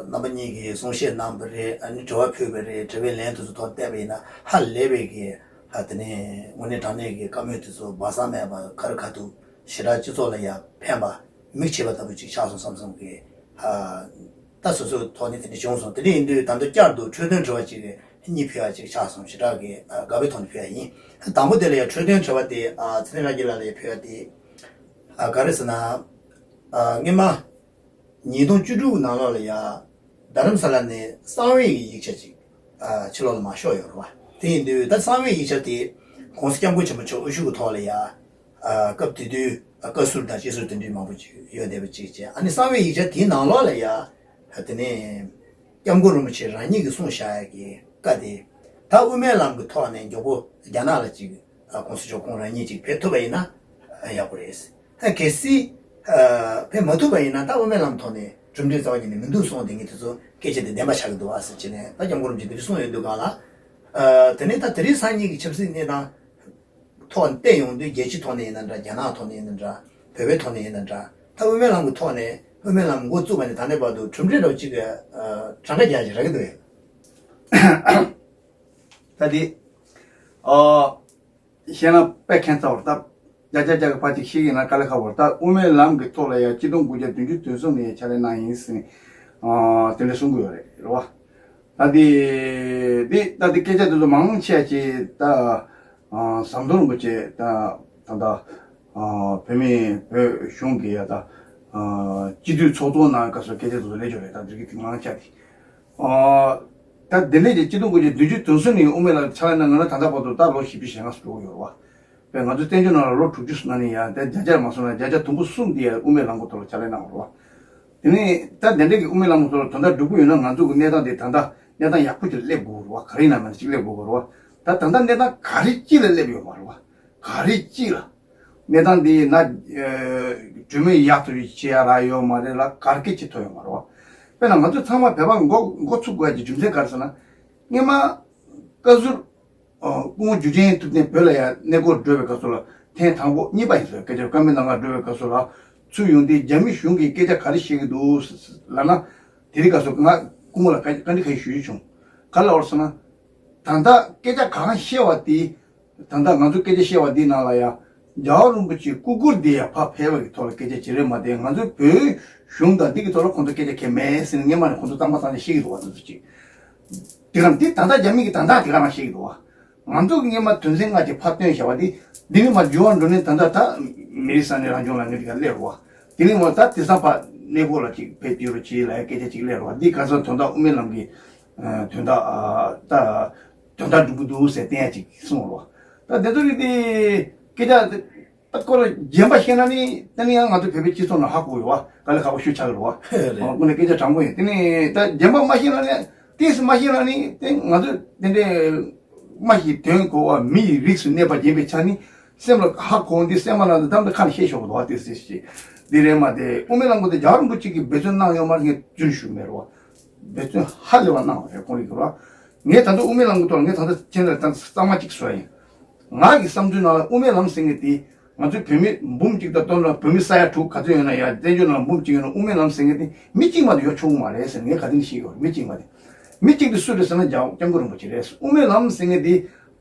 རྣམ་པ་གཉིས་ཀྱིས་གསུང་བཤད་གནང་བ་རེད། ཨ་ནི་དྲི་བ་ཕུལ་བ་རེད། དྲི་བའི་ལན་དེ་ཚོ་ཐོག་བལྟས་པ་ཡིན་ན་ཧ་ལས་པའི་གི་ཨ་དེ་ནས་དངོས་གནས་དྲང་གནས་ཀྱི་བཀའ་མོལ་དེ་ཚོ་སྦ་གསང་མེད་པ་ཁ་རི་ཁ་ཐུག་ཞེ་དྲག་སྤྱི་ཚོགས་ལ་ཡ་ཕན་པ་མིག་ཕྱེས་པ་ལྟ་བུ་ཅིག་ཆགས་སོང་བསམ་བསམ་གི་ཨ། ད་སོ་སོའི་ཐོག་ནས་དེ་འདྲ་བྱུང་སོང་། དེ་འདྲ་ཡིན་དུས་ད་ལྟ་བསྐྱར་དུ་འཕྲོས་དོན་དྲི་བ་ཅིག་གཉིས་ཕུལ་ཡ་ཅིག་ཆགས་སོང་། ཞེ་དྲག་གི་ཨ་དགའ་པོའི་ཐོག་ནས་ཕུལ་ཡ་ཡིན། དང་པོ་དེ་ལ་ཡ་འཕྲོས་དོན་དྲི་བ་དེ་ཨ་ཚེ་རིང་ལྷ་རྒྱལ་ལགས་ལ་ཡ་ཕུལ་ཡ་དེ་ཨ་ག་རེ་ཟེར་ན་ཨ་སྔོན་མ་ཉིས་སྟོང་བཅུ་དྲུག་ནང་ལོགས་ལ་ཡ་རྡ་རམ་ས་ལ་ནས་གསང་བའི་ཡིག་ཆ་ཅིག་ཨ་ཕྱི་ལོགས་ལ་མར་ཤོར་ཡོད་རེད་བ། དེ་ཡིན་དུས་ད་གསང་བའི་ཡིག་ཆ་དེ་༸གོང་ས་༸སྐྱབས་མགོན་ཆེན་པོ་མཆོག་དབུ་བཞུགས་ཀྱི་ཐོག་ལ་ཡ། ཨ་སྐབས་དེ་དུས་ཨ་བཀའ་ཟུར་དང་སྤྱི་ཟུར་དེ་འདྲའི་མང་པོ་ཅིག་ཡོད་བསྡད་པ་ཅིག་བྱས། ཨ་ནི་གསང་བའི་ཡིག་ཆ་དེའི་ནང་ལོགས་ལ་ཡ། ཨ་དེ་ནས་སྐྱབས་མགོན་རིན་པོ་ཆེ་རང་ཉིད་ཀྱིས་གསུངས་བཞག་ཡ་གི་བཀའ་དེ། ད་དབུ་མའི་ལམ་གྱི་ཐོག་ནས་མགྱོགས་པོ་རྒྱ་ནག་ལ་ཅིག་ཨ་༸གོང་ས་མཆོག་ཁོང་རང་ཉིད་ཅིག་ཕེབས་ཐུབ་པ་ཡིན་ན་ཨ་ཡག་པོ་རེད། ཨ་གལ་སྲིད་ཨ་ཕེབས་མ་ཐུབ་པ་ཡིན་ན་ད་དབུ་མའི་ལམ་ཐོག་ནས་གྲུབ་འབྲས་རྩ་བ་ཉིད་ནས་མི་འདུག་གསུངས་བསྡད་མཁན་དེ་ཚོ་སྐད་ཆ་དེ་བདེན་པ་ཆགས་ཀྱི་འདུག་ཨ་ཟེར་བྱས་ནས་ད་སྐྱབས་མགོན་རིན་པོ་ཆེ་དེ་འདྲ་གསུངས་ཡོད་འདུག་ག་ལ། ཨ་དེ་ནས་ད་དེ་རིང་སང་ཉིན་གྱི་ཆབ་སྲིད་གནས་སྟངས་ཐོག་ནས་བལྟས་ཡོང་དུས་རྒྱལ་སྤྱིའི་ཐོག་ནས་ཡིན་ན་འདྲ། རྒྱ་ནག་ཐོག་ནས་ཡིན་ན་འདྲ། བོད་པའི་ཐོག་ནས་ཡིན་ན་འདྲ། ད་དབུ་མའི་ལམ་གྱི་ཐོག་ནས་དབུ་མའི་ལམ་འགོ་བཙུགས་པ་ནས་ད་ལྟའི་བར་དུ་གྲུབ་འབྲས་འདྲ་བོ་ཅིག་གྲངས་ཀ་རྒྱག་ཅིག་རག་གི་འདུག་གས། ད་དེ་ཨ་བཤད་ན་དཔེ་ཁྱད་མཚར་བ་རེད། ད་བརྒྱ་ཆ་བརྒྱ་གི་ཕར་ཅིག་བཤད་ཀྱི་ན་དཀའ་ལས་ཁག་པོ་རེད། ད་དབུ་མའི་ལམ་གྱི་ཐོག་ལ་ཡང་གཅིག་སྟོང་དགུ་བརྒྱ་བདུན་ཅུ་དོན་གསུམ་ནས་ཕྱག་ལས་གནང་ཡིན་ཟེར་ནས་ཨ་དེ་འདྲ་གསུང་གི་ཡོད་རེད། རེད་བ། ད་དེ་དེ་ད་དེ་སྐད་ཆ་དེ་ཚོ་མང་ཆེ་ཅིག་ད་ཨ་ཟམ་གདོང་རིན་པོ་ཆེ་ད་ད་ད་ཨ་བོད་མི་བོད་གཞུང་གི་ཡ་ད་ཨ་སྤྱི་འཐུས་ཚོགས་གཙོ་གནང་སྐབས་སུ་སྐད་ཆ་དེ་ཚོ་སླེབས་ཡོད་རེད། ད་དེ་གི་དེ་མང་ཆེ་དེ་ཨ་ད་དེ་འདྲས་ཀྱི་གཅིག་སྟོང་དགུ་བརྒྱ་བདུན་ཅུ་དོན་གསུམ་ནས་དབུ་མའི་ལམ་ཕྱག་ལས་གནང་ང་ལ་ད་ལྟ་བར་དུ་ད་ལོ་བཞི་བཅུ་ཞེ་ལྔ་ཙམ་འགྲོ་གི་ཡོད་རེད་བ། བས་ང་ཚོའི་བཙན་བྱོལ་ནང་ལ་ལོ་དྲུག་ཅུ་ཙམ་ནང་ནས་ཡང་དེ་བརྒྱ་ཆ་མ་སོང་ན་བརྒྱ་ཆ་དུམ་བུ་གསུམ་དེ་ཡང་དབུ་མའི་ལམ་གྱི་ཐོག་ལ་ཕྱག་ལས་གནང་བ་རེད་བ། དེ་ནས་ད་དེ་འདྲས་ཀྱི་དབུ་མའི་ལམ་གྱི་ཐོག་ལ་དོན་དག་སྒྲུབ་ཀྱི་ཡོད་ན་ང་ཚོ་གི་གནས་སྟངས་དེ་ད་ལྟ་གནས་སྟངས་ཡག་པོ་ཅིག་ལ་སླེབས་དགོས་རེད་བ། ག་རེ་ཡིན་ན་མིན་ན་ཅིག་སླེབས་དགོས་རེད་བ། ད་ད་ལྟ་གནས་སྟངས་ག་རེ་ཅིག་ལ་སླེབས་ཡོད་མ་རེད་བ། ག་རེ་ཅིག་ལ། གནས་སྟངས་འདི་ན་གྲོས་མོལ་ཡག་ཐུབ་ཡག་བྱེད་ཡ་རག་ཡོད་མ་རེད་ལ་གར་སྐད་ཅིག་ཐོན་ཡོད་མ་རེད་བ། དཔེར་ན་ང་ཚོ་ཚང་མ་བོད་པ་མགོ་མགོ་ཚུགས་དགོས་ཡ་གི་རྒྱུ་མཚན་ག་རེ་ཟེར་ན། སྔོན་མ་བཀའ་ཟུར་སྐུ་ངོ་འཇུ་ཆེན་ཐུབ་བསྟན་བོད་ལ་ཡ་གནས་སྐོར་འགྲོ་བའི་སྐབས་སུ་ལ་ཐེངས་དང་པོ་གཉིས་པ་ཡིན་ཟེར། སྐད་ཆ་བཀའ་མོལ་གནང་གར་འགྲོ་བའི་སྐབས་སུ་ལ་ཚུར་ཡོང་དུས་རྒྱ་མི་གཞུང་གིས་སྐད་ཆ་ག་རེ་བཤད་ཀྱི་འདུག་ལབ་ན། དེ་རིང་སྐབས་སུ་ང་སྐུ་ངོ་ལ་བཀའ་འདྲི་ཁ་ཤས་ཞུ་རྒྱུ་བྱུང་། ག་ལ་བར་སོང་ན། ད་ལྟ་སྐད་ཆ་གང་བཤད་པ་དེ། ད་ལྟ་ང་ཚོ་སྐད་ཆ་བཤད་པ་འདིའི་ནང་ལ་ཡང་རྒྱལ་བ་རིན་པོ་ཆེའི་སྐུ་སྐུར་འདི་ཡང་ཕར་ཕེབས་པ་གི་ཐོག་ལ་སྐད་ཆ་བྱེད་རེད་མ་གཏོགས་ང་ཚོའི་བོད་གཞུང་དང་འདི་གི་ཐོག་ལ་ཁོང་ཚོ་སྐད་ཆ་གང་ཡང་མེད་ཟེར་ནས་སྔོན་མ་ནས་ཁོང་ཚོ་གཙང་མ་གཙང་རྐྱང་བཤད་ཀྱི་འདུག་བ། དེ་ཚོ་ཅིག་དེ་ག་འདི་ད་ལྟ་རྒྱ་མི་གིས་ད་ལྟ་དེ་ག་རང་བཤད་ཀྱི་འདུག་བ། ང་ཚོ་གི་སྔོན་མ་དོན་ཚན་ལྔ་ཅིག་ཕར་བཏོན་བཞག་པ་འདི་འདི་ནི་མ་འགྱུར་བ་འགྲོ་ནས་ད་ལྟ་ད་མི་རིགས་ས་གནས་རང་སྐྱོང་ལ་ངས་འདི་ག་སླེབས་རོགས། དེ་ནས་མ་ད་དེང་སང་ཕར་གནས་སྐོར་ལ་ཅིག་ཕེབས་ཀྱི་ཡོད་རེད་ཅེས་ལབ་ཡ་སྐད་ཆ་ཅིག་སླེབས་རོགས། འདི་ག་ཚོད་དོན་དག་དབུ་མའི་ལམ་གྱི་དོན་དག་ད། དོན་དག་འགྲུབ་ཀྱི་འདུག་ཟེར་བསྟན་ཡ་ཅིག་གསུངས་རོ། ད་དེ་ཚོ་རིགས་དེ་སྐད་ཆ་ད་སྐོར་རྒྱན་པ་ཤེས་ན་ནི་ད་ནི་ཡང་ང་ཚོ་བོད་པའི་སྤྱི་ཚོགས་ནང་ཧ་གོ་ཡོད་བ། དཀའ་ལས་ཁག་པོ་ཞིག་ཆགས་ཀྱི་རེད་བ། ཨོ་ཁོ་ནི་སྐད་ཆ་དྲང་པོ་ཡིན། དེ་ནི་ད་རྒྱན་པ་མ་ཤེས་ན་ནི་ཏིས་མ་ཤེས་ན་ནི་དེ་ང་ཚོ་དེ་འདྲའི་མ་ཤེས་དོན་གོ་བ་མི་ཡི་རིགས་སུ་གནས་པ་ཡིན་པའི་ཆ་ནི་སེམས་ལ་ཧ་གོ་འདི་སེམས་མ་ན་འདི་དམ་དུ་ཁ་ནས་བཤད་ཆོག་གི་འདུག་བ། དེ་སྲིད་ཞིག་འདི་རེད་མ་དེ་དབུ་མའི་ལམ་གོ་དེ་རྒྱལ་བ་རིན་པོ་ཆེ་གིས་འབད་བརྩོན་གནང་ཡོད་མ་རེད། ངས་རྫུན་ཞུ་མེད་རེད་བ། འབད་བརྩོན་ཧ་ལས་པ་གནང་བ་རེད་ཁོང་རིགས་རེད་བ། ངས་ད་ལྟ་དབུ་མའི་ལམ་གྱི་ཐོག་ལ་ངས་ད་ལྟ་ཁྱེད་རང་ལ་ད་གཙང་མ་གཅིག་ཞུ་ཡ་ཡིན། ང་གི་བསམ་ཚུལ་ནང་ལ་དབུ་མའི་ལམ་ཟེར་མཁན་དེ་ང་ཚོའི་བོད་མི་འབུམ་གཅིག་དང་སྟོང་ཕྲག་བོད་མི་ས་ཡ་དྲུག་ག་ཚོད་ཡོད་ན་ཡ་བཙན་བྱོལ་ནང་འབུམ་གཅིག་ཡོད་ན་དབུ་མའི་ལམ་ཟེར་མཁན་དེ་མི་གཅིག་མ་གཏོགས་ཡོད་ཆོག་གི་མ་རེད་ཟེར་ངས་ག་དེ་ནས་ཤེས་ཡོད། མི་གཅིག་མ་གཏོགས། མི་གཅིག་དེ་སུ་རེད་ཟེར་ན་རྒྱལ་བ་སྐྱབས་མགོན་རིན་པོ་ཆེ་རེད། དབུ་མའི་ལམ་ཟེར་མཁན་དེ་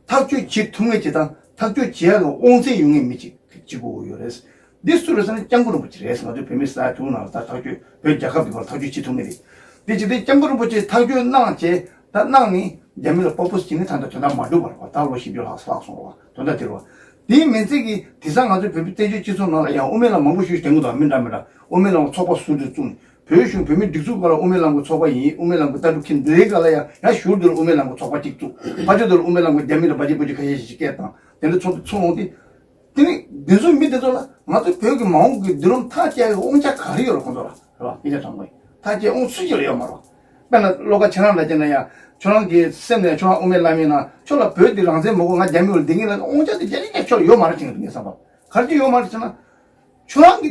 ཐག་གཅོད་བྱེད་ཐུབ་མཁན་ཅིག་དང་ཐག་གཅོད་བྱེད་ཡག་གི་དབང་ཚད་ཡོད་མཁན་མི་གཅིག་གཅིག་པོ་ཡོད་རེད། འདི་སུ་རེད་ཟེར་ན་སྐྱབས་མགོན་རིན་པོ་ཆེ་རེད། ང་ཚོའི་བོད་མི་ས་ཡ་དྲུག་ནང་ལ་ད་ཐག་གཅོད་བོད་རྒྱལ་ཁབ་འདི་བར་ཐག་གཅོད་བྱེད་ཐུབ་ངེས་རེད། འདི་བྱེད་དུས་སྐྱབས་མགོན་རིན་པོ་ཆེས་ཐག་གཅོད་གནང་བྱས་ད་གནང་ནས་རྒྱ་མི་ལ་པོ་པོ་སི་བྱས་ནས་ད་ལྟ་དོན་དག་མ་འགྲུབ་པ་རེད་བ། ད་ལོ་བཞི་བཅུ་ལྷག་ལྷག་སོང་བ་དོན་དག་དེ་རེད་བ། དེའི་མིང་ཚིག་གིས་དེང་སང་ང་ཚོའི་བོད་མི་བཙན་བྱོལ་སྤྱི་ཚོགས་ནང་ལ་ཡང་དབུ་མའི་ལམ་མང་པོ་ཞིག་དྲན་གི་འདུག་མི་འདྲ་མི་འདྲ་དབུ་མའི་ལམ་ཚོགས་པ་ཟུར་དུ་བཙུགས་ནས་བོད་གཞུང་བོད་མིའི་སྒྲིག་འཛུགས་སྒང་ལ་དབུ་མའི་ལམ་གྱི་ཚོགས་པ་ཡིན། དབུ་མའི་ལམ་གྱི་ལྟ་གྲུབ་མཁྱེན་འདི་སྒང་ལ་ཡང་ཡང་ཞོར་དུ་ལ་དབུ་མའི་ལམ་གྱི་ཚོགས་པ་གཅིག་བཙུགས། ཕར་ཕྱོགས་དུ་ལ་དབུ་མའི་ལམ་གྱི་རྒྱ་མི་ལ་བ་ཇི་བུ་ཇི་ཁ་ཤས་ཤིག་སྐད་བཏང་། དེ་འདྲ་ཚོགས་འདུ་ཚོགས་འོང་དུས། དེ་ནི་འདི་ཚོ་མི་དེ་ཚོ་ལ་ང་ཚོ་བོད་ཀྱི་མ་འོངས་ཀྱི་མདུན་ལམ་ཐག་བཅད་ཡག་དབང་ཆ་ག་རེ་ཡོད་རེད། ཁོང་ཚོ་ལ་རེད་བ། སྐད་ཆ་དྲང་པོ་ཡིན། ཐག་བཅད་དབང་སུ་གཅིག་ལ་ཡོད་མ་རེད་བ། དཔེར་ན་བློ་དགའ་ཁྱེད་རང་ལ་བྱས་ན་ཡང་ཁྱོད་རང་གི་སེམས་ནས་ཁྱོད་རང་དབུ་མའི་ལམ་ཡིན་ན་ཁྱོད་ལ་བོད་འདི་རང་བཙན་མ་དགོས། ང་རྒྱ་མི་ལ་བསྡད་ངེས་ལ་དབང་ཆ་དེ་རྒྱ་རིགས་ཀྱང་ཁྱོད་ལ་ཡོད་མ་རེད་ཅེས་ངས་བསམ་པ། ག་རེ་ཅིག་ཡོད་མ་རེད་ཟེར་ན། ཁྱོད་རང་གི་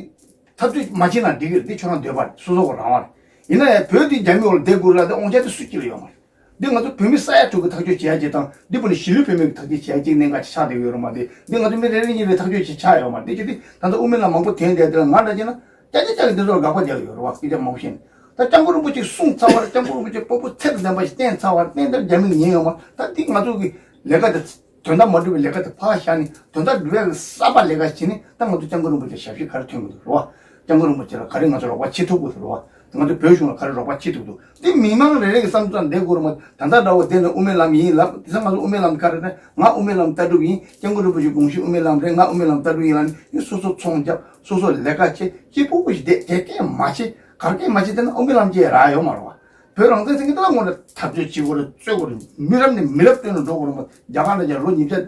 འཐབ་རྩོད་མ་བྱས་ན་འགྲིག་གི་རེད། འདི་ཁྱོད་རང་འདོད་པ་རེད། སོ་སོ་གི་རང་དབང་རེད། ཡིན་ན་ཡང་བོད་འདི་རྒྱ་མི་འོག་ལ་བསྡད་དགོས་རེད་ལབ་དེ་དབང་ཆ་དེ་སུ་གཅིག་ལ་ཡོད་མ་རེད། འདི་ང་ཚོ་བོད་མི་ས་ཡ་དྲུག་གི་ཐག་གཅོད་བྱེད་ཡ་གཅིག་དང་། འདི་བོད་ནས་གཞིས་ལུས་བོད་མི་གི་ཐག་གཅོད་བྱེད་ཡ་གཅིག་གནད་འགག་ཅིག་ཆགས་བསྡད་ཡོད་རེད་མ་གཏོགས། འདི་ང་ཚོ་མི་རེ་རེ་གཉིས་རེ་ཐག་གཅོད་ཅིག་ཆགས་ཡོད་མ་རེད། འདི་ཅི་སྟེ་ད་ལྟ་དབུ་མའི་ལམ་མང་པོ་ཐོན་བསྡད་དེ་ལ་ང་འདྲ་བྱས་ན་ཅག་ཅག་ཅག་གི་འདི་ཚོ་ལ་དགག་པ་རྒྱག་གི་ཡོད་རེད་བ། སྐད་ཆ་མང་པོ་བཤད་ནས། ད་སྐྱབས་མགོན་རིན་པོ་ཆེ་གསུངས་ཚར་བ་རེད། སྐྱབས་མགོན་རིན་པོ་ཆེ་དཔང་པོ་ཚད་དང་ལྡན་པ་ཞིག་བསྟན་ཚར་བ་རེད། བསྟན་དེར་རྒྱ་མི་ཉན་ཡོད་མ་རེད། ད་འདི་ང་ཚོ་གི་ལས་ཀ་དེ། དོན་དག་མ་འགྲུབ་པའི་ལས་ཀ་དེ་ཕར་བཞག་ནས། དོན་དག་འགྲུབ་ཡག་གི་གསར་པ་ལས་ཀ་བྱས་ནས། ད་ང་ཚོ་སྐྱབས་མགོན་རིན་པོ་ཆེ་ཞབས་ཕྱི་ག་རེ་ཐོན་དགོས་འདུག་རེད་བ། སྐྱབས་མགོན་རིན་པོ་ཆེ་ལ་ག་རེ་ང་ཚོ་རོགས་པ་བྱེད་ཐུབ་དགོས་རེད་བ། ང་ཚོ་བོད་གཞུང་ལ་ག་རེ་རོགས་པ་བྱེད་ཐུབ་འདུག་འདི་མི་མང་རེ་རེ་གི་བསམ་ཚུལ་འདི་དགོས་རེད་མ། ད་ལྟ་འདྲ་བོ་དེ་ནི་དབུ་མའི་ལམ་ཡིན་ལབ། དེ་ཚོ་ང་ཚོ་དབུ་མའི་ལམ་ག་རེ་རེད། ང་དབུ་མའི་ལམ་ལྟ་གྲུབ་ཡིན། སྐྱབས་མགོན་རིན་པོ་ཆེ་དགོངས་གཞི་དབུ་མའི་ལམ་རེད། ང་དབུ་མའི་ལམ་ལྟ་གྲུབ་ཡིན་ལབ་ནས། ཡང་སོ་སོ་ཚོང་རྒྱབ། སོ་སོ་ལས་ཀ་བྱེད། སྐྱིད་པོ་པོ་ཞིག་བསྡད། ག་གེ་མ་བྱེད། ག་གེ་མ་བྱེད། དེ་ན་དབུ་མའི་ལམ་ཅིག་རག་ཡོད་མ་རེད་བ། བོད་རང་བཙན་ཟེར་མཁན་དེ་ལ་དངོས་གནས་འཐབ་རྩོད་བྱེད་དགོས་རེད། རྩོད་དགོས་རེད། མི་རབས་ནས་མི་རབས་བཏོན་ནས་འགྲོ་དགོས་རེད་མ། རྒྱ་གར་ལ་ཡང་ལོ་ཉིས་བརྒྱ་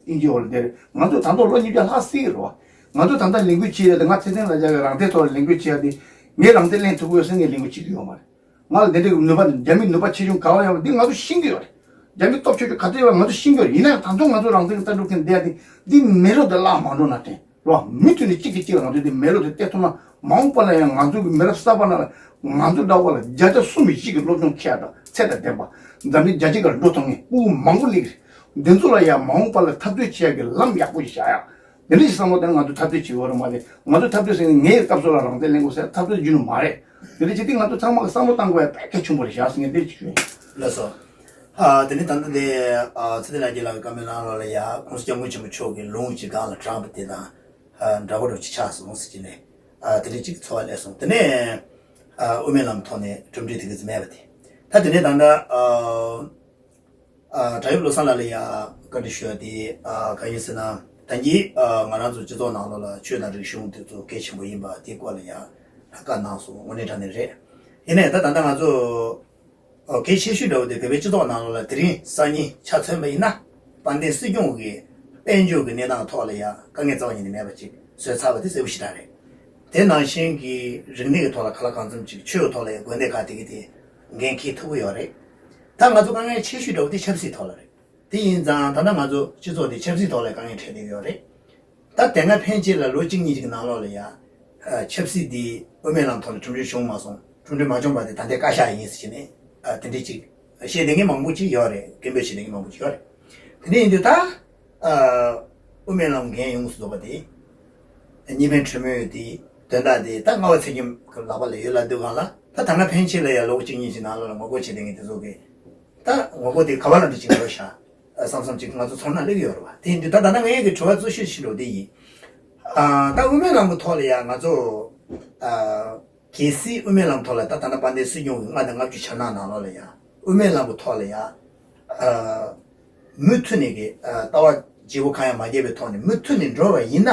དབྱིན་ཇི་འོག་ལ་བསྡད་རེད། ང་ཚོ་ད་དུང་ལོ་ཉིས་བརྒྱ་ལྷག་སྲིད་ཀྱི་རེད་བ། ང་ཚོ་ད་ལྟ་ལས་འགུལ་བྱེད་ཡ་དེ། ང་ཚེ་བརྟན་ལ་རྒྱ་གི་རང་བཙན་ཐོག་ལ་ལས་འགུལ་བྱེད་ཡ་དེ། ངས་རང་བཙན་ལེན་ཐུབ་ཀྱི་ཡོད་ཟེར་ངས་ལས་འགུལ་བྱེད་ཀྱི་ཡོད་མ་རེད། ང་ལ་དེ་འདྲའི་ནུས་པ། རྒྱ་མིའི་ནུས་པ་ཆེ་ཆུང་ག་བ་ཡོད་པ་འདི་ང་ཚོ་ཤེས་ཀྱི་ཡོད་རེད། རྒྱ་མིའི་སྟོབས་ཆེ་ཆུང་ག་ཚོད་ཡོད་པ་ང་ཚོ་ཤེས་ཀྱི་ཡོད་རེད། ཡིན་ན་ཡང་ད་དུང་ང་ཚོ་རང་བཙན་གྱི་ལྟ་གྲུབ་མཁན་བསྡད་ཡ་དེ། འདི་མེ་རོ་དེ་བརླག་མ་འགྲོ་ན་དྲན། རོ། མུ་མཐུད་ནས་གཅིག་གིས་གཅིག་ལ་ང་ཚོས་འདི་མེ་རོ་དེ་གཏད་ཐུབ་ན། མ་འོངས་པ་ལ་ཡང་ང་ཚོ་གི་མི་རབས་གསར་པ་ནང་ལ། ང་ཚོ་འདྲ་བོ་ལ་བརྒྱ་ཆ་གསུམ་བཞི་གི་སློབ་སྦྱོང་ཁྱད་དང་ཚད་དང་ལྡན་པ། འཛམ་གླིང་རྒྱལ་སྤྱི་ཁར་འགྲོ་ཐུབ་མཁན་སྤུ་གུ་མང་པོ་སླེབས་ཀྱི་རེད། འདི་ཚོ་ལ་ཡང་མ་འོངས་པ་ལ་འཐབ་རྩོད་བྱེད་ཡག་གི་ལམ་ཡག་པོ་ཞིག་བཞག་ཡག། འདི་འདྲ་ཞིག་བསམ་བློ་བཏང་ན་ང་ཚོ་འཐབ་རྩོད་བྱེད་དགོས་རེད་མ་རེད། ང་ཚོ་འཐབ་རྩོད་ཟེར་ནས་ངའི་སྐབས་སུ་ལ་རང་བཙན་ལེན་དགོས་ཟེར་འཐབ་རྩོད་བྱེད་རྒྱུ་མ་རེད། འདི་འདྲ་བྱེད་དུས་ང་ཚོ་ཚང་མ་གི་བསམ་བློ་བཏང་དགོས་ཡ་དཔེ་གལ་ཆེན་པོ་རེད་བཞག་ཟེར་ངས་འདི་ཞིག་ཞུ་ཡིན། ལགས་སོ། ཨ། དེ་ནས་ད་ལྟ་དེ། ཨ། ཚེ་བརྟན་ལགས་ཀྱིས་ལབ་པའི་བཀའ་མོལ་ནང་ལོགས་ལ་ཡ། ༸གོང་ས་༸སྐྱབས་མགོན་ཆེན་པོ་མཆོག་གིས་ལུང་གཅིག་སྒང་ལ་དྲངས་པ་དེ་དང་། ཨ། འདྲ་པོ་འདྲ་པོ་ཅིག་ཆགས་སོང་ཟེར་གྱི་ནས། ཨ། དེ་འདྲ་ཅིག་ཚོར་བ་སླེབས་སོང་། དེ་ནས། ཨ། དབུ་མའི་ལམ་ཐོག་ནས་གྲུབ་འབྲས་དེ་ག་ཚོད་མེད་པ་དེ། ད་དེ་ནས་ད་ལྟ། ཨ། ཨ། བྲག་གཡབ་བློ་བཟང་ལགས་ལ་ཡ་བཀའ་འདྲི་ཞུ་ཡ་དེ། ཨ། གང་ཡིན་ཟེར་ན། ད་གིན། ཨ། ང་རང་ཚོ་སྤྱི་ཚོགས་ནང་ལོགས་ལ་ཆོས་དང་རིག་གཞུང་དེ་ཚོ་གལ་ཆེན་པོ་ཡིན་པ་དེའི་སྐོར་ལ་ཡ་བཀའ་གནང་སོང་། དངོས་གནས་དྲང་གནས་རེད། ཡིན་ནའི་ད་ད་ལྟ་ང་ཚོ། ཨོ། གལ་ཆེ་ཤོས་འདྲ་བོ་དེ་བོད་པའི་སྤྱི་ཚོགས་ནང་ལོགས་ལ་དེ་རིང་སང་ཉིན་ཆ་མཚོན་པ་ཡིན་ན། དཔལ་ལྡན་སྲིད་སྐྱོང་གི་དཔལ་འབྱོར་གྱི་གནས་སྟངས་ཐོག་ལ་ཡ་དཀའ་ངལ་རྩ་བ་ཉིད་ནས་མེད་པ་ཅིག་བཟོས་ཚར་བ་དེ་གསལ་པོ་ཞེ་དྲག་རེད། དེ་ནང་བཞིན་གྱི་རིག་གནས་ཀྱི་ཐོག་ལ་གང་ལ་གང་འཚམ་ཅིག་ཆོས་ཀྱི་ཐོག་ལ་ཡ་དགོན་སྡེ་ཁག་དེ་གི་དེ་འགན་འཁྱེར་ཐུབ་ཀྱི་ཡོད་རེད། ད་ང་ཚོ་དཀའ་ངལ་ཆེ་ཤོས་འདྲ་བོ་དེ་ཆབ་སྲིད་ཐོག་ལ་རེད། དེ་ཡིན་ཙང་ད་ལྟ་ང་ཚོ་སྤྱི་ཚོགས་དེ་ཆབ་སྲིད་ཐོག་ལ་དཀའ་ངལ་འཕྲད་བསྡད་ཡོད་རེད། ད་དེ་སྔ་ཕན་ཆད་ལ་ལོ་གཅིག་གཉིས་ཀྱི་ནང་ལོགས་ལ་ཡ། ཨ། ཆབ་སྲིད་འདི་དབུ་མའི་ལམ་ཐོག་ལ་གྲུབ་འབྲས་བྱུང་མ་སོང་། གྲུབ་འབྲས་མ་བྱུང་བ་དེ་ད་ལྟའི་བཀའ་ཤག་ཡིན་ཟེར་གྱི་ནས། ཨ། དེ་འདྲས་ཅིག་བཤད་བསྡད་མཁན་མང་པོ་ཅིག་ཡོད་རེད། སྐད་འབོད་བྱེད་བསྡད་མཁན་མང་པོ་ཅིག་ཡོད་རེད། དེ་འདྲ་ཡིན་དུས་ད། ཨ། དབུ་མའི་ལམ་འགན་ཡོངས་སུ་རྫོགས་པ་དེ། གཉིས་ཕན་དྲིལ་མོའི་དེ་དོན་དག་དེ་ད་རྔ་བ་ཚེ་རིང་གི་ལག་པ་ལ་ཡོད་ལབ་དུས་སྒང་ལ། ད་ད་སྔ་ཕན་ཆད་ལ་ཡ་ལོ་གཅིག་གཉིས་ཀྱི་ནང་ལོགས་ལ་ངོ་རྒོལ་བྱེད་བསྡད་མཁན་དེ་ཚོ་གིས། ད་ངོ་རྒོལ་དེ་ག་བ་ལ་འདྲ་ཅིག་འགྲོ་ཤག་བསམ་བསམ་ཅིག་ང་ཚོ་ཚོར་སྣང་སླེབས་ཀྱི་ཡོད་རེད་བ། དེ་ཡིན་དུས་ད་ད་ལྟ་ངའི་གི་དྲི་བ་གཙོ་ཤོས་ཤིག་འགྲོ་དེ་ཡིན། ཨ། ད་དབུ་མའི་ལམ་གྱི་ཐོག་ལ་ཡ་ང་ཚོ། ཨ། གལ་སྲིད་དབུ་མའི་ལམ་ཐོག་ལ་ད་ད་ལྟ་དཔལ་ལྡན་སྲིད་སྐྱོང་གི་ལྔ་དང་ལྔ་བཅུ་ཞེ་ལྔ་ནང་ལོགས་ལ་ཡ། དབུ་མའི་ལམ་གྱི་ཐོག་ལ་ཡ། ཨ། མུ་མཐུད་ནས་གི། ཨ། ལྟ་བ་བརྗེ་པོ་གང་ཡང་མ་བརྒྱབ་པའི་ཐོག་ནས་མུ་མཐུད་ནས་འགྲོ་བ་ཡིན་ན།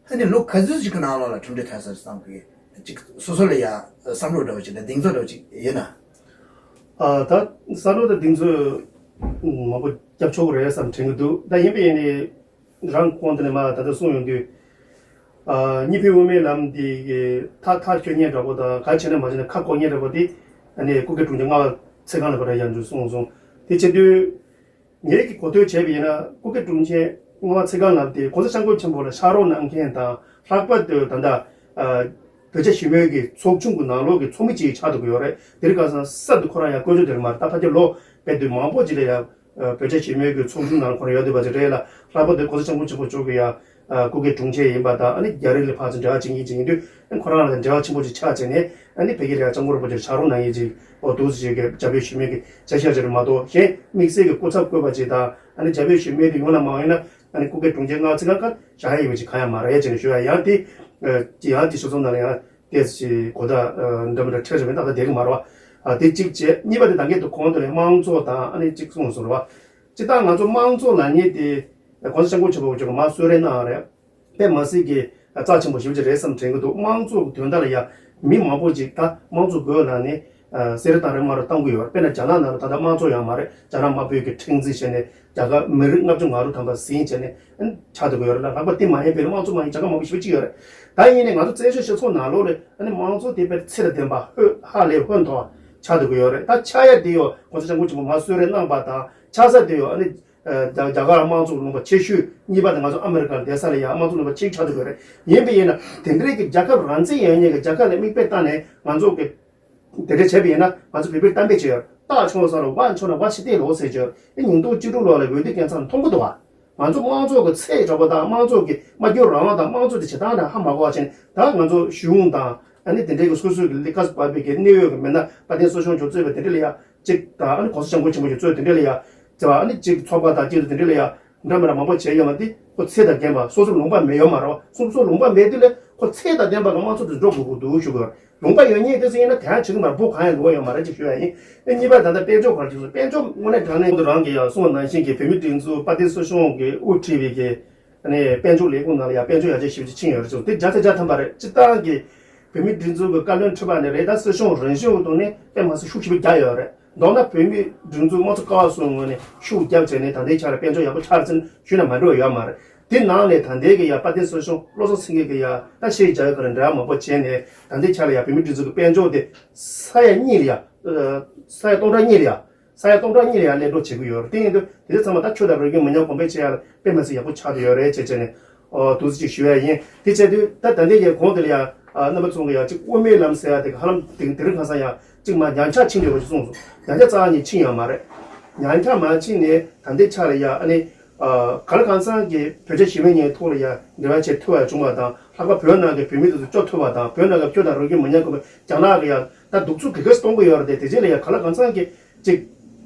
ཨ་ནི་ལོ་ག་ཚོད་ཅིག་གི་ནང་ལོགས་ལ་གྲུབ་འབྲས་ཐོན་ས་རེད་བསམ་གི། ཅིག་སོ་སོ་ལ་ཡ་བསམ་བློ་འདྲ་བོ་ཅིག་དང་གདེང་ཚོད་འདྲ་བོ་ཅིག་ཡོད་ན། ཨ། ད་བསམ་བློ་དང་གདེང་ཚོད་མང་པོ་རྒྱབ་ཆོག་གི་རེད་བསམ་དྲན་གི་འདུག་ད་ཡིན་པ་ཡིན་ནའི་རང་གོང་དུ་ནས་མ་ད་ལྟ་གསུངས་ཡོང་དུས། ཨ། གཉིས་ཕན་དབུ་མའི་ལམ་འདི་གི་ཐག་ཐག་གཅོད་མཁན་འདྲ་པོ་དང་། ག་བྱས་ན་མ་བྱས་ན་ཁ་འགོག་མཁན་འདྲ་པོ་དེ། ཨ་ནི་སྐུ་སྒེར་དྲུང་ཆེ་རྔ་བ་ཚེ་རྒྱལ་ལགས་ཕར་ཡར་འགྲོ་གསུངས་སོང་། དེ་བྱེད་དུས། ངེད་ཀྱིས་གོ་ཐོས་བྱས་པ་ཡིན་ན། སྐུ་སྒེར་དྲུང་ཆེ་རྔ་བ་ཚེ་རྒྱལ་ལགས་དེ་༸གོང་ས་༸སྐྱབས་མགོན་ཆེན་པོ་ལ་ཕྱག་རོགས་གནང་མཁན་དང་། ལྷག་པར་དུ་ད་ལྟ། ཨ། བོད་རྒྱ་ཞི་མོལ་གྱི་ཚོགས་ཆུང་གི་ནང་ལོགས་ཀྱི་ཚོགས་མི་གཅིག་ཆགས་བསྡད་ཀྱི་ཡོད་རེད། དེ་རིང་ཁ་སང་གསར་དུ་ཁོ་རང་ཡང་བསྐོ་འཛུགས་དེ་རེད་མ་རེད། ད་ཕལ་ཆེར་ལོ་དཔེ་དུས་མང་པོ་ཅིག་ལ་ཡང་། ཨ། བོད་རྒྱ་ཞི་མོལ་གྱི་ཚོགས་ཆུང་ནང་ལ་ཁོ་རང་ཡོད་བསྡད་པ་ཅིག་རེད་ལ། ལྷག་པར་དུ་༸གོང་ས་༸སྐྱབས་མགོན་ཆེན་པོ་མཆོག་གི་ཡང་། ཨ། སྐུ་སྒེར་དྲུང་ཆེ་ཡིན་པ་དང་། ཨ་ནི་རྒྱ་རིགས་ལ་ཕར་ཚུར་འབྲེལ་བ་བྱེད་མཁན་ཅིག་ཡིན་དུས། ཨ་ནི་ཁོ་རང་ལ་འབྲེལ་བ་ཆེན་པོ་ཅིག་ཆགས་བྱས་ནས། ཨ་ནི་བོད་ཀྱི་ལས་ཀ་སྐྱབས་མགོན་རིན་པོ་ཆེར་ཕྱག་རོགས་གནང་མཁན་ཅིག་འོ་འདུག་ཟེར་གྱི་རྒྱ་བོད་ཞི་མོལ་གྱི་བྱ་བཞག་ཅིག་རེད་མ་གཏོགས། གཞན་དམིགས་བསལ་གྱི་སྐུ་ཚབ་བསྐོས་པ་ཅིག་དང་། ཨ་ནི་རྒྱ་བོད་ཞི་མོལ་དེ་ཡོང་ན་མ་ཡོང་ན། ཨ་ནི་སྐུ་སྒེར་དྲུང་ཆེ་རྔ་བ་ཚེ་རྒྱལ་ལགས་བཞག་ཡ་ཡོད་པ་ཅིག་གང་ཡང་མ་རེད་ཅེས་ཞུ་ཡ། ཡང་དེ། ཨ། ཡང་དེ་ཕྱོགས་མཚམས་ནང་ལ་ཡང་ཏོག་ཙམ་གོ་བརྡ། ཨ། འདྲ་མི་འདྲ་འཕྲད་བྱུང་བས་ད་ལྟ་བསྡད་ཀྱི་མ་རེད་བ། ཨ། དེ་གཅིག་བྱས། གཉིས་པ་དེ་ད་གིན་དུ་གོང་དུ་ནས་དམངས་གཙོ་དང་། ཨ་ནི་གཅིག་གསུངས་སོང་རེད་བ། སྤྱིར་བཏང་ང་ཚོ་དམངས་གཙོ་ལབ་མཁན་དེ་༸གོང་ས་༸སྐྱབས་མགོན་ཆེན་པོ་མཆོག་གིས་མར་གསོལ་རས་གནང་རེད། དཔེ་མ་སྲིད་ཀྱི་རྩ་ཆེན་པོ་ཞེ་པོ་ཅིག་རེད་བསམ་དྲན་གྱི་འདུག་དམངས་གཙོ་གི་དོན་དག་ལ་ཡ་མི་མང་པོ་ཅིག་ད་དམངས་གཙོ་དགོས་ལབ་ནས། ཨ། གསོལ་རས་བཏང་རེད་མ་རེད། བཏང་གི་ཡོད་རེད། དཔེར་ན་རྒྱ་ནག་ནང་ལ་ད་ལྟ་དམངས་གཙོ་ཡང་མ་རེད། རྒྱ་ནག་དམར་པོའི་གི་ཁྲིམས་འཛིན་བྱས་ནས་རྒྱ་གར་མི་རིགས་ལྔ་བཅུ་ང་དྲུག་ཐམ་པ་ཟིན་བྱས་ནས། ཨ་ནི་ཆགས་བསྡད་ཀྱི་ཡོད་རེད་ལ། ལྷག་པར་དེ་མ་ཡིན་པའི་དམངས་གཙོ་མ་ཡིན་རྒྱལ་ཁབ་མང་པོ་ཞེ་པོ་ཅིག་ཡོད་རེད། ད་ཡིན་ནའི་ང་ཚོ་བཙན་བྱོལ་སྤྱི་ཚོགས་ནང་ལོགས་ལ། ཨ་ནི་དམངས་གཙོ་དེ་དཔེ་ཚད་ལས་ལྡན་པ། ཧོད། ཧ་ལས་ཧོན་ཐོར་ཆགས་བསྡད་ཀྱི་ཡོད་རེད། ད་ཆགས་ཡ་དེ་ཡོད། ༸གོང་ས་༸སྐྱབས་མགོན་ཆེན་པོ་མར་གསོལ་རས་གནང་བ་དང་ཆགས་ས་དེ་ཡོད། ཨ་ནི། ཨ། རྒྱ་རྒྱ་གར་དམངས་གཙོ་ལུང་པ་ཆེ་ཤོས་གཉིས་པ་དེ་ང་ཚོ་ཨ་མི་རི་ཀར་བསྡད་ས་ལ་ཡ་དམངས་གཙོ་ལུང་པ་ཆེ་ཆགས་བསྡད་ཀྱི་ཡོད་རེད། ཡིན་པ་ཡིན་ན་དེ་འདྲའི་གི་རྒྱལ་ཁབ་རང་བཙན་ཡོད་མཁན་གྱི་རྒྱལ་ཁབ་ལ་མིག་དཔེ་བལྟས་ནས་ང་ཚོ་གི་དེ་འདྲ་བྱས་པ་ཡིན་ན་ང་ཚོ་བོད་པས་གཏམ་དཔེ་བྱས་ཡོད། སྟག་མཆོངས་ས་ལ་ཝ་མཆོངས་ན་ཝ་ཤི་སྟེ་ལོག་ཟེར་གྱི་ཡོད། ཨེ་ཉིས་སྟོང་བཅུ་དྲུག་ལོ་ལ་འོས་བསྡུ་རྒྱལ་ཚང་མཐོང་གི་འདུག་བ། ང་ཚོ་དམངས་གཙོ་གི་ཚད་འདྲ་པོ་དང་དམངས་གཙོ་གི་སྨྲ་བརྗོད་རང་དབང་དང་དམངས་གཙོ་དེ་བྱེད་སྟངས་དང་ཧ་མ་གོ་བ་བྱས་ནས། ད་ང་ཚོ་གཞུང་དང་ཨ་ནི་དེ་འདྲའི་གི་སོ་སོའི་གི་ལས་ཀ་བབས་པའི་གི་གནད་ཡོད་གི་མི་སྣ་དཔལ་ལྡན་བསོད་ཆུང་མཆོག་གཙོས་པའི་དེ་འདྲ་ལ་ཡ་གཅིག་དང་། ཨ་ནི་གོང་ས་སྐྱབས་མགོན་ཆེན་པོ་མཆོག་གཙོས་དེ་འདྲ་ལ་ཡ་བྱ་བ། ཨ་ནི་གཅིག་ཚོགས་པ་དང་གཅིག་ཏུ་དེ་འདྲ་ལ་ཡ་འདྲ་མི་འདྲ་མང་པོ་བྱས་ཡོད་མ་དེ་ཁོ་ཚད་དང་ལྡན་པ། སོ་སོ་ལུང་པ་མེད་ཡོད་མ་རེད་བ། སོ་སོ་ལུང་པ་མེད་དུས་ལ་ཁོ་ཚད་དང་ལྡན་པ་གི་དམངས་གཙོ་དེ་འགྲོ་དགོས་ཀྱི་འདུག་ཞུ་དགོས། ལུང་པ་ཡོད་མཁན་དེ་ཚོ་ཡིན་ན་དེ་ཡང་བྱེད་ཀྱི་མ་རེད། བོ་གང་ཡང་འགྲོ་ཡོད་མ་རེད་ཅེས་ཞུ་ཡ་ཡིན། ཨེ་གཉིས་པ་ད་ལྟ་དཔལ་འབྱོར་ག་རེ་བྱེད་སོང་། དཔལ་འབྱོར་དངོས་གནས་དྲང་གནས་ཁོང་ཚོ་རང་གིས་ཡང་གསུངས་པ་ནང་བཞིན་གྱི་བོད་མིའི་སྒྲིག་འཛུགས་དཔལ་ལྡན་བསོད་ཆུང་གིས་དབུ་ཁྲིད་པའི་གི་ཨ་ནི་དཔལ་འབྱོར་ལས་ཁུངས་ནང་ལ་ཡང་དཔལ་འབྱོར་ཡར་རྒྱས་ཞེ་པོ་ཅིག་ཕྱིན་ཡོད་རེད་ཟེར། དེ་བརྒྱ་ཆ་བརྒྱ་ཐམ་པ་རེད། སྤྱིར་བཏང་གི་བོད་མིའི་སྒྲིག་འཛུགས་ཀྱི་བཀའ་བློན་ཁྲི་པ་ནས་རེད། ད་སྲིད་སྐྱོང་རིམ་བྱོན་གྱི་ཐོག་ནས་དཔེ་མ་སྲིད་ཤུགས་ཆེ་པོ་རྒྱག་ཡོད་རེད། མདོར་ན་བོད་མིའི་སྒྲིག་འཛུགས་དམངས་གཙོ་ཀ་བ་སོའི་ངོས་ནས་ཤུགས་བརྒྱབ་བྱས་ནས་ད་ལྟའི་ཆར་དཔལ་འབྱོར་ཡག་པོ་ཆགས་ཟིན་ཞུས་ན་མ་འགྲོ་ཡོད་མ་རེད། དེ་ནང་ནས་ད་ལྟའི་གི་ཡ་དཔལ་ལྡན་བསོད་ཆུང་བློ་བཟང་སེང་གེ་གི་ཡ་ད་ཤེས་རྒྱ་ཡོད་ཀྱི་རེད། འབྲེལ་བ་མང་པོ་བྱས་ནས་ད་ལྟའི་ཆར་ལ་ཡ་བོད་མིའི་སྒྲིག་འཛུགས་ཀྱི་དཔལ་འབྱོར་དེ་ས་ཡ་གཉིས་ལ་ཡ་ས་ཡ་སྟོང་ཕྲག་གཉིས་ལ་ཡ་ས་ཡ་སྟོང་ཕྲག་གཉིས་ལ་ཡ་སླེབས་འགྲོ་བྱེད་ཀྱི་ཡོད་རེད། དེ་ཡིན་དུས་དེ་ཚོ་ཚང་མ་ད་ཆོས་དང་རིག་གཞུང་མི་ཉམས་གོང་འཕེལ་བྱེད་ཡ་ལ་དཔེ་མ་སྲིད་ཡག་པོ་ཆགས་བསྡད་ཡོད་རེད་ཅེས་བྱས་ནས་ཨོ་འདུག་སེ་ཅིག་ཞུ་ཡ་ཡིན། དེ་བྱས་དུས་ད་ད་ལྟའི་གི་གོང་དེ་ལ་ཡ་རྣམ་པ་ཚོ་གི་ཡ་གཅིག་དབུ་མའི་ལམ་ཟེར་ཡ་དེ་ག་ཧ་ལམ་དེ་དེ་རིང་ཁ་སང་ཡ་གཅིག་མ་ཉམས་ཆག་ཕྱིན་ཡོད་པ་ཞིག་གསུངས་སོང་། ཉམས་ཆག་རྩ་བ་ཉིད་ཕྱིན་ཡོད་མ་རེད། ཉམས་ཆག་མ་ཕྱིན་ནས་ད་ལྟའི་ཆ་ལ་ཡ་ཨ་ནི་ག་ལ་གང་འཚམ་གྱི་བོད་རྒྱ་ཞི་མོལ་གཉིས་ཐོག་ལ་ཡ་འབྲེལ་བ་བྱེད་ཐུབ་པ་བྱུང་བ་དང་། ལྷག་པར་བོད་ནང་གི་བོད་མི་དེ་ཚོ་སྐྱོབ་ཐུབ་པ་དང་། བོད་ནང་གི་ཆོས་དང་རིག་གཞུང་མི་ཉམས་གོང་འཕེལ། རྒྱ་ནག་གི་ཡ་ད་གདུག་རྩུབ་ག་གེ་སུ་གཏོང་གི་ཡོད་རེད་དེ། དེ་རྗེས་ལ་ཡ་ག་ལ་གང་འཚམ་གྱི་ཅིག་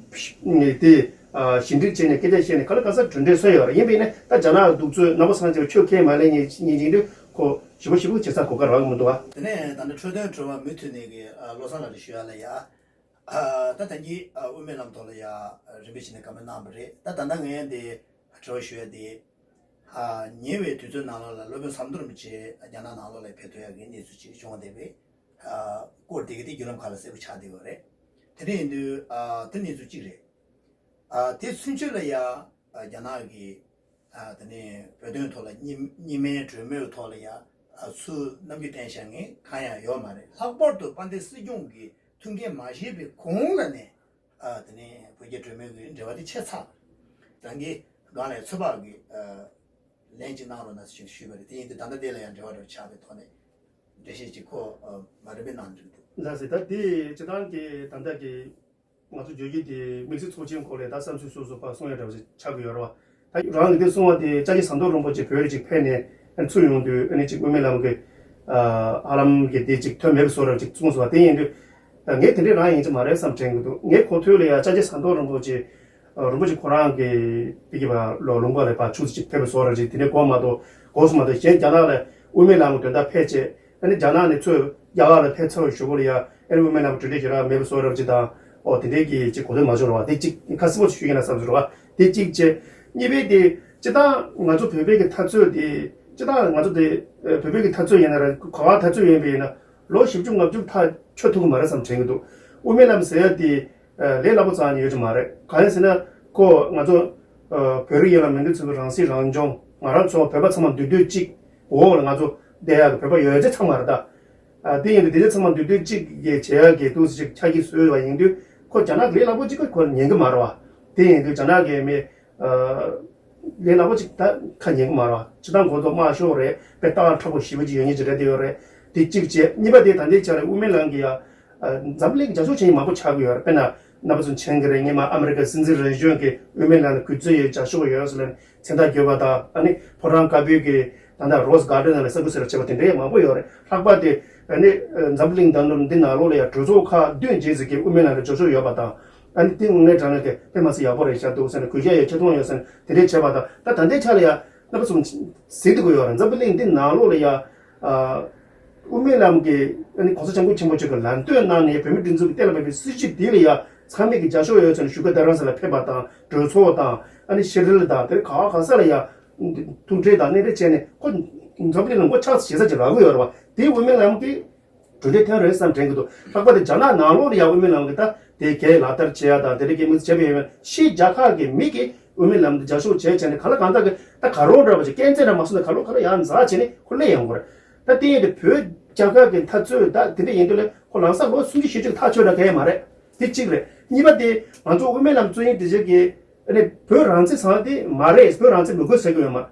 ནས་དེ་ཞི་འགྲིག་བྱས་ནས་སྐད་ཆ་བཤད་ནས་ག་ལ་གང་འཚམ་གྲུབ་འབྲས་སོན་ཡོད་རེད། ཡིན་པས་ན་ད་རྒྱ་ནག་གི་གདུག་རྩུབ་ནག་པོ་སངས་རྒྱས་པའི་ཆོས་ཁས་མ་ལེན་མཁན་ཡིན་དུས་ཁོ་ཞི་བ་ཞི་བ་བྱེད་ས་གོ་སྐབས་རག་གི་མི་འདུག་ཨ། དེ་ནས་ད་ནི་འཕྲོད་བསྟེན་དྲི་བ་མུ་མཐུད་ནས་གི་བློ་བཟང་ལགས་ལ་ཞུ་ཡ་ལ་ཡ། ད་ད་གིན་དབུ་མའི་ལམ་ཐོག་ལ་ཡ་རིམ་པས་བྱས་ནས་བཀའ་མོལ་གནང་བ་རེད། ད་ད་ལྟ་ངས་འདི་དྲི་བ་ཞུ་ཡ་དེ། ཉེ་བའི་དུས་ཚོད་ནང་ལོགས་ལ་སློབ་དཔོན་ཟམ་གདོང་རིན་པོ་ཆེ་རྒྱ་ནག་ནང་ལོགས་ལ་ཕེབས་ཐུབ་ཡ་གི་གནས་ཚུལ་ཅིག་བྱུང་བསྡད་པས། སྐོར་དེ་གི་དེ་བརྒྱུད་ལམ་ཁག་ལ་གསལ་པོ་ཆགས་བསྡད་ཡོད་རེད། དེ་འདྲ་ཡིན་དུས་དེ་གནས་ཚུལ་གཅིག་རེད། དེ་ཚུན་ཆོད་ལ་ཡ་རྒྱ་ནག་གི་དེ་ནས་བོད་དོན་ཐོག་ལ་གཉིས་གཉིས་སྨན་གྲོས་མོལ་ཐོག་ལ་ཡ་ཚུར་རྣམ་འགྱུར་བསྟན་བཞག་མཁན་གང་ཡང་ཡོད་མ་རེད། ལྷག་པར་དུ་དཔལ་ལྡན་སྲིད་སྐྱོང་གི་ཐུགས་འགན་མ་བཞེས་པའི་གོང་ལ་ནས་དེ་ནས་བོད་རྒྱ་གྲོས་མོལ་གྱི་འབྲེལ་བ་དེ་ཆད་ཚར། རང་གི་སྒང་ལ་ཚོད་དཔག་གི་ལན་ཅིག་གནང་རོགས་གནང་ཞེས་ཞུས་པ་རེད། དེ་ཡིན་དུས་ད་ལྟ་དེ་ལ་ཡང་འབྲེལ་བ་འདྲ་བོ་ཆགས་པའི་ཐོག་ནས་འགྲེལ་བཤད་ཅིག་ཁོ་མ་རིམ་པས་གནང་འགྲིག་འདུག་ལགས་སེ། ད་དེ་སྤྱིར་བཏང་གི་ད་ལྟ་གི་ང་ཚོ་བརྗོད་ཀྱི་དེ་དམིགས་བསལ་ཚོགས་ཆེན་སྐོར་ལས་ད་བསམ་ཚུལ་སོ་སོ་ཕར་གསུང་ཡ་འདྲ་བ་ཞིག་ཆགས་ཀྱི་ཡོད་རེད་བ། ད་རང་གི་དེ་གསུང་བ་དེ་ཅ་ཆས་ཟམ་གདོང་རིན་པོ་ཆེ་བོད་ལ་ཅིག་ཕེབས་ནས་ཨ་ནི་ཚུར་ཡོང་དུས་ཨ་ནི་ཅིག་དབུ་མའི་ལམ་གྱི་ཧ་ལམ་གྱི་དེ་ཅིག་ཐོན་མེད་པའི་བཟོ་འདྲ་ཅིག་གསུངས་སོང་བ། དེ་ཡིན་དུས་ངས་དེ་འདྲས་རང་ཡིན་གྱི་མ་རེད་བསམ་དྲན་གྱི་འདུག་ངས་གོ་ཐོས་ལ་ཡ་ཅ་ཆས་ཟམ་གདོང་རིན་པོ་ཆེ་རིན་པོ་ཆེ་ཁོ་རང་གི་དེ་གི་བ་ལོ་ལུང་པ་ལ་ཕར་ཆུ་ཚོད་ཅིག་ཕེབས་པའི་བཟོ་འདྲ་ཅིག་དེ་འདྲས་གོ་མ་གཏོགས་གོ་སོང་མ་གཏོགས། གཞན་རྒྱ་ནག་ལ་དབུ་མའི་ལམ་གྱི་དོན་དག་ཕེབས་བྱས། ཨ་ནི་རྒྱ་ནག་ནས་ཚུར་རྒྱ་གར་ལ་ཕེབས་ཚར་བའི་གཞུག་གུ་ལ་ཡ་ཨ་ནི་དབུ་མའི་ལམ་གྲུབ་འབྲས་ཞེ་དྲག་མེད་པའི་བཟོ་འདྲ་ཅིག་དང་། ཨོ་དེ་འདྲའི་གི་ཅིག་གོ་ཐོས་མ་བྱུང་རེད་བ། དེ་གཅིག་ཁ་གསལ་པོ་ཞུ་གི་ན་བསམ་སོང་རེད་བ། དེ་གཅིག་བྱས། གཉིས་པའི་དེ་སྤྱིར་བཏང་ང་ཚོ་བོད་པའི་གི་འཐབ་རྩོད་དེ་སྤྱིར་བཏང་ང་ཚོ་དེ་བོད་པའི་གི་འཐབ་རྩོད་ཡིན་ན་རེད། ག་བ་འཐབ་རྩོད་ཡིན་པ་ཡིན་ན་ལོ་བཞི་བཅུ་ལྔ་བཅུ་ཐག་ཆོད་ཐུབ་ཀྱི་མ་རེད་བསམ་དྲན་གྱི་འདུག་དབུ་མའི་ལམ་ཟེར་ཡ་དེ་ལས་སླ་པོ་རྩ་ནས་ཡོད་ཀྱི་མ་རེད། གང་ཡིན་ཟེར་ན་ཁོ་ང་ཚོ་བོད་རིགས་ཡིན་ལ་མི་འདུག་ཚུལ་གྱི་རང་སྲིད་རང་སྐྱོང་། ང་རང་ཚོ་བོད་པ་ཚང་མ་འདུས་སྡོད་གཅིག་འོག་ལ་ང་ཚོ་བསྡད་ཡག་གི་བོད་པ་ཡོད་ཚད་ཚང་མ་རེད་ད། ཨ་དེ་ཡིན་དུས་དེ་ཚོ་ཚང་མ་འདུས་སྡོད་གཅིག་གི་བྱེད་ཡག་གི་འདུག་སེ་ཅིག་ཆ་གིས་བཟོས་པ་ཡིན་དུས་ཁོ་རྒྱ་ནག་གི་ལས་སླ་པོ་ཅིག་ཁོ་ཉན་གི་མ་རེད་བ། དེ་ཡིན་དུས་རྒྱ་ནག་གི་མི་ཨ་ལས་སླ་པོ་ཅིག་ད་ཁ་ཉན་གི་མ་རེད་བ། སྤྱིར་བཏང་ཁོ་ཚོ་དམར་ཤོག་རེད། དཔེ་ལྟ་བ་མཁྲེགས་པོ་ཞེ་པོ་ཅིག་ཡོད་མཁན་ཅིག་རེད་དེ་ཡོད་རེད། དེ་གཅིག་བྱས། གཉིས་པ་དེ་ད་ལྟའི་ཆ་ལ་དབུ་མའི་ལམ་གྱི་ཡ་ཨ་འཛམ་བུ་གླིང་གི་རྒྱབ་སྐྱོར་བྱེད་མཁན་མང་པོ་ཆགས་ཀྱི་ཡོད་རེད། དཔེར་ན་རྣམ་པ་ཚོ་མཁྱེན་གྱི་རེད། སྔོན་མ་ཨ་མི་རི་ཀའི་སྲིད་འཛིན་རིམ་བྱོན་གྱིས་དབུ་མའི་ལམ་ལ་གུས་བརྩི་ཡོད། རྒྱབ་སྐྱོར་ཡོད་ཟེར་ནས་མཚན་རྟགས་བརྒྱབ་པ་དང་། ཨ་ནི་ཕོ་བྲང་དཀར་པོའི་གི་ད་ལྟ་རོ་སི་གྷར་ཌེན་ལ་གསར་འགོད་ཟེར་བ་བྱས་པ་དེ་འདྲའི་མང་པོ་ཡོད་རེད། ལྷག་པར་དུ་ཨ་ནི་འཛམ་བུ་གླིང་འདི་ནང་ལོགས་ལ་ཡང་གྲོས་ཚོགས་ཁག་བདུན་རྗེས་ཟིག་གིས་དབུ་མའི་ལམ་ལ་རྒྱབ་སྐྱོར་ཡོད་པ་དང་། ཨ་ནི་དེ་དངོས་གནས་དྲང་གནས་དེ་དཔེ་མ་སྲིད་ཡག་པོ་རེད་ཤག་འདུག་ཟེར་ནས་གུས་ཞབས་ཡོད། ཆེ་མཐོང་ཡོད་ཟེར་ནས་དེ་འདྲའི་བྱས་པ་དང་། ད་ད་ལྟའི་ཆ་ལ་ཡང་རྣམ་པ་ཚོ་གཟིགས་འདུག་གི་ཡོད་རེད། འཛམ་བུ་གླིང་འདི་ནང་ལོགས་ལ་ཡང་ཨ་དབུ་མའི་ལམ་གྱི་ཨ་ནི་གོང་ས་སྐྱབས་མགོན་ཆེན་པོ་མཆོག་གིས་ལམ་སྟོན་གནང་ནས་བོད་མིའི་སྒྲིག་འཛུགས་ཀྱི་གཏན་ལ་ཕབ་པའི་སྲིད་བྱུས་འདི་ལ་ཡང་ཚང་མས་ཀྱི་རྒྱབ་སྐྱོར་ཡོད་ཟེར་ནས་བཞུགས་སྒར་རྡ་རམ་ས་ལ་ཕེབས་པ་དང་། གྲོས་ཚོགས་དང་ཨ་ནི་ཕྱི་དྲིལ་དང་དེ་ག་བ་ག་ས་ལ་ཡང་ཐུག་འཕྲད་དང་སྣེ་ཁྲིད་བྱས་ནས་ཁོ་འཛམ་བུ་གླིང་ལ་ངོ་ཕྱག་ཞེ་ས་ཅིག་རག་གི་ཡོད་རེད་བ། དེ་དབུ་མའི་ལམ་གྱི་གྲུབ་འབྲས་ཐོན་རེད་བསམ་དྲན་གྱི་འདུག་ལྷག་པར་དུ་རྒྱ་ནག་ནང་ལོགས་ལ་ཡང་དབུ་མའི་ལམ་གྱི་ད་དེ་གས་ལག་བསྟར་བྱེད་ཡ་དང་དེ་འདྲ་གི་དམིགས་བསལ་བྱས་པ་ཡིན་ན། ཕྱིའི་རྒྱལ་ཁག་གི་མི་གིས་དབུ་མའི་ལམ་དུ་རྒྱབ་སྐྱོར་བྱས་བྱས་ནས་ག་ལ་གང་ལྟར་གི་ད་ག་རོགས་འདྲ་བ་ཅིག་སྐས་འཛེག་འདྲ་མ་སོང་ན་ག་ལོ་ག་ལོ་ཡར་འཛེགས་བྱས་ནས་ཁོ་སླེབས་ཡོང་གི་རེད། ད་དེ་ཡིན་དུས་བོད་རྒྱལ་ཁབ་ཀྱི་འཐབ་རྩོད་ད་དེ་འདྲ་ཡིན་དུས་ལ་ཁོ་ལམ་སང་ལོ་སུམ་ཅུ་བཞི་བཅུ་ཐག་ཆོད་འདྲ་ག་ཡ་མ་རེད། དེ་གཅིག་རེད། གཉིས་པ་དེ་ང་ཚོ་དབུ་མའི་ལམ་གཙོ་ཡིན་དེ་ཅིག་གི་ཨ་ནི་བོད་རང་བཙན་ཟེར་བ་དེ་མ་རེད། བོད་རང་བཙན་མི་དགོས་ཟེར་གི་ཡོད་མ།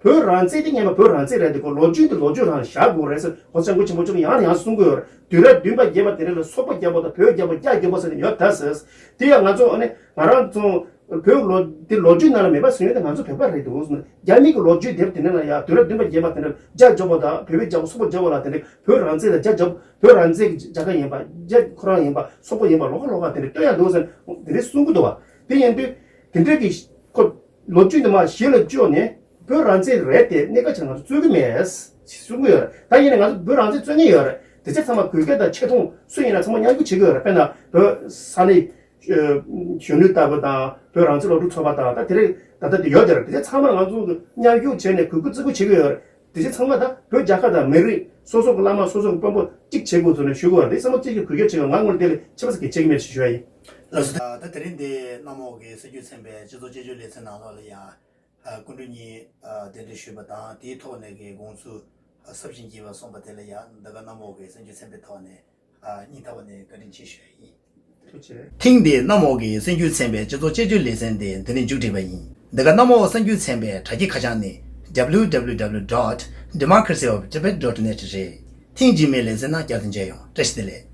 བོད་རང་བཙན་དེ་སྔོན་མ་བོད་རང་བཙན་རེད་དེ། ཁོ་ལོ་རྒྱུས་འདི་ལོ་རྒྱུས་རང་བཞག་དགོས་རེད་ཟེར་ཁོ་སྐྱབས་མགོན་ཆེན་པོ་མཆོག་གིས་ཡང་ནས་ཡང་གསུང་གི་ཡོད་རེད། དུས་རབས་བདུན་པ་བརྒྱད་པ་དེ་རིང་ལ་སོག་པོ་རྒྱལ་པོ་དང་བོད་རྒྱལ་པོ་རྒྱ་རྒྱལ་པོ་ཟེར་ནས་ཡོད་ད་ཟེར། དེ་ཡང་ང་ཚོ་ཨ་ནི་ང་རང་ཚོ་བོད་ལོ་དེ་ལོ་རྒྱུས་ནང་ལ་མེད་པ་ཟེར་ཡོད་དེ། ང་ཚོ་བོད་པ་རེད་འདུག་ཟེར། རྒྱ་མི་གི་ལོ་རྒྱུས་དེབ་དེ་ནས་ལ་ཡ་དུས་རབས་བདུན་པ་བརྒྱད་པ་དེ་འདྲ་རྒྱ་རྒྱལ་པོ་དང་བོད་པའི་རྒྱལ་པོ་སོག་པོ་རྒྱལ་པོ་ལ་དེ་འདྲ་བོད་རང་བཙན་དང་རྒྱ་རྒྱལ་པོ་བོད་རང་བཙན་གྱི་རྒྱལ་ཁབ་ཡིན་པ། རྒྱ་ཁོ་རང་ཡིན་པ། སོག་པོ་ཡིན་པ། ལོགས་ཀ་ལོགས་ཀ་དེ་འདྲ་སྟོན་ཡ་འདུག་ཟེར་དེ་འདྲ་གསུང་གི་འདུག་བ། དེ་ཡིན་དུས་དེ་འདྲ་གི་ཁོ་ལོ་རྒྱུས་འདི་མ་གཞི་ལ་བཅོལ་ནས་བོད་རང་བཙན་རེད་དེ་གནད་འགག་ཆེ་ང་ཚོ་རྩོད་གི་མེད་གསུང་གི་ཡོད་རེད། ད་ཡིན་ནའི་ང་ཚོ་བོད་རང་བཙན་རྩོད་མཁན་ཡོད་རེད། དེ་ཚོ་ཚང་མ་དགོས་གལ་དང་ཆེ་མཐོང་སུ་ཡིན་ན་ཚང་མ་མཉམ་སྐྱོང་བྱེད་ཀྱི་ཡོད་རེད། དཔེར་ན་བོད་ས་གནས་གཞོན་ནུ་ལྟ་བུ་དང་བོད་རང་བཙན་སློབ་ཕྲུག་ཚོགས་པ་དང་ད་དེ་རིང་ད་ལྟ་དེ་ཡོད་དེ་རེད། དེ་ཚོ་ཚང་མ་ང་ཚོ་མཉམ་སྐྱོང་བྱས་ནས་གུས་བཀུར་བརྩི་བཀུར་བྱེད་ཀྱི་ཡོད་རེད། དེ་ཚོ་ཚང་མ་ད་བོད་རྒྱལ་ཁབ་དང་མི་རིགས་སོ་སོ་གི་བླ་མ་སོ་སོ་གི་དཔོན་པོ་གཅིག་བྱེད་དགོས་ཚུལ་ནས་ཞུ་དགོས་རེད། དེ་ཚང་མ་གཅིག་གི་གུས་བཀུར་བྱེད་ཀྱི་ཡོད། ང་དངོས་གནས་དེ་ལས་ཆེ་བ་ཟེར་གི་བྱེད་ཀྱི་མེད་ཞུ་ཞུ་ཡ་ཡིན། ལགས་སོ། ད་དེ་རིང་འདི་གནམ་འོག་གི་གསར་འགྱུར་ཚན་པའི་སྤྱི་ཚོགས་དཔྱད་བརྗོད་ལེ་ཚན་ནང་ལོགས་ལ་ཡང་སྐུ་མགྲོན་གཉིས་གདན་འདྲེན་ཞུས་པ་དང་དེའི་ཐོག་ནས་ཀྱི་དགོངས་ཚུལ་ཟབ་ཞིང་རྒྱས་པ་གསུངས་པ་དེ་ལ་ཡང་འདི་ག་གནམ་འོག་གི་གསར་འགྱུར་ཚན་པའི་ཐོག་ནས་སྙིང་ཐག་པ་ནས་བཀའ་དྲིན་ཆེ་ཞུ་ཡ་ཡིན། ཐུགས་རྗེ་ཆེ། ཐེངས་འདིའི་གནམ་འོག་གི་གསར་འགྱུར་ཚན་པའི་སྤྱི་ཚོགས་དཔྱད་བརྗོད་ལེ་ཚན་དེ་འདི་ནས་མཇུག་སྒྲིལ་བ་ཡིན། འདི་ག་གནམ་འོག་གསར་འགྱུར་ཚན་པའི་དྲ་རྒྱའི་ཁ་བྱང་ནི་www dot democracy of tibet dot net རེད། ཐེངས་རྗེས་མའི་ལེ་ཚན་ནང་བསྐྱར་དུ་མཇལ་ཡོང་། བཀྲ་ཤིས་བདེ་ལེགས།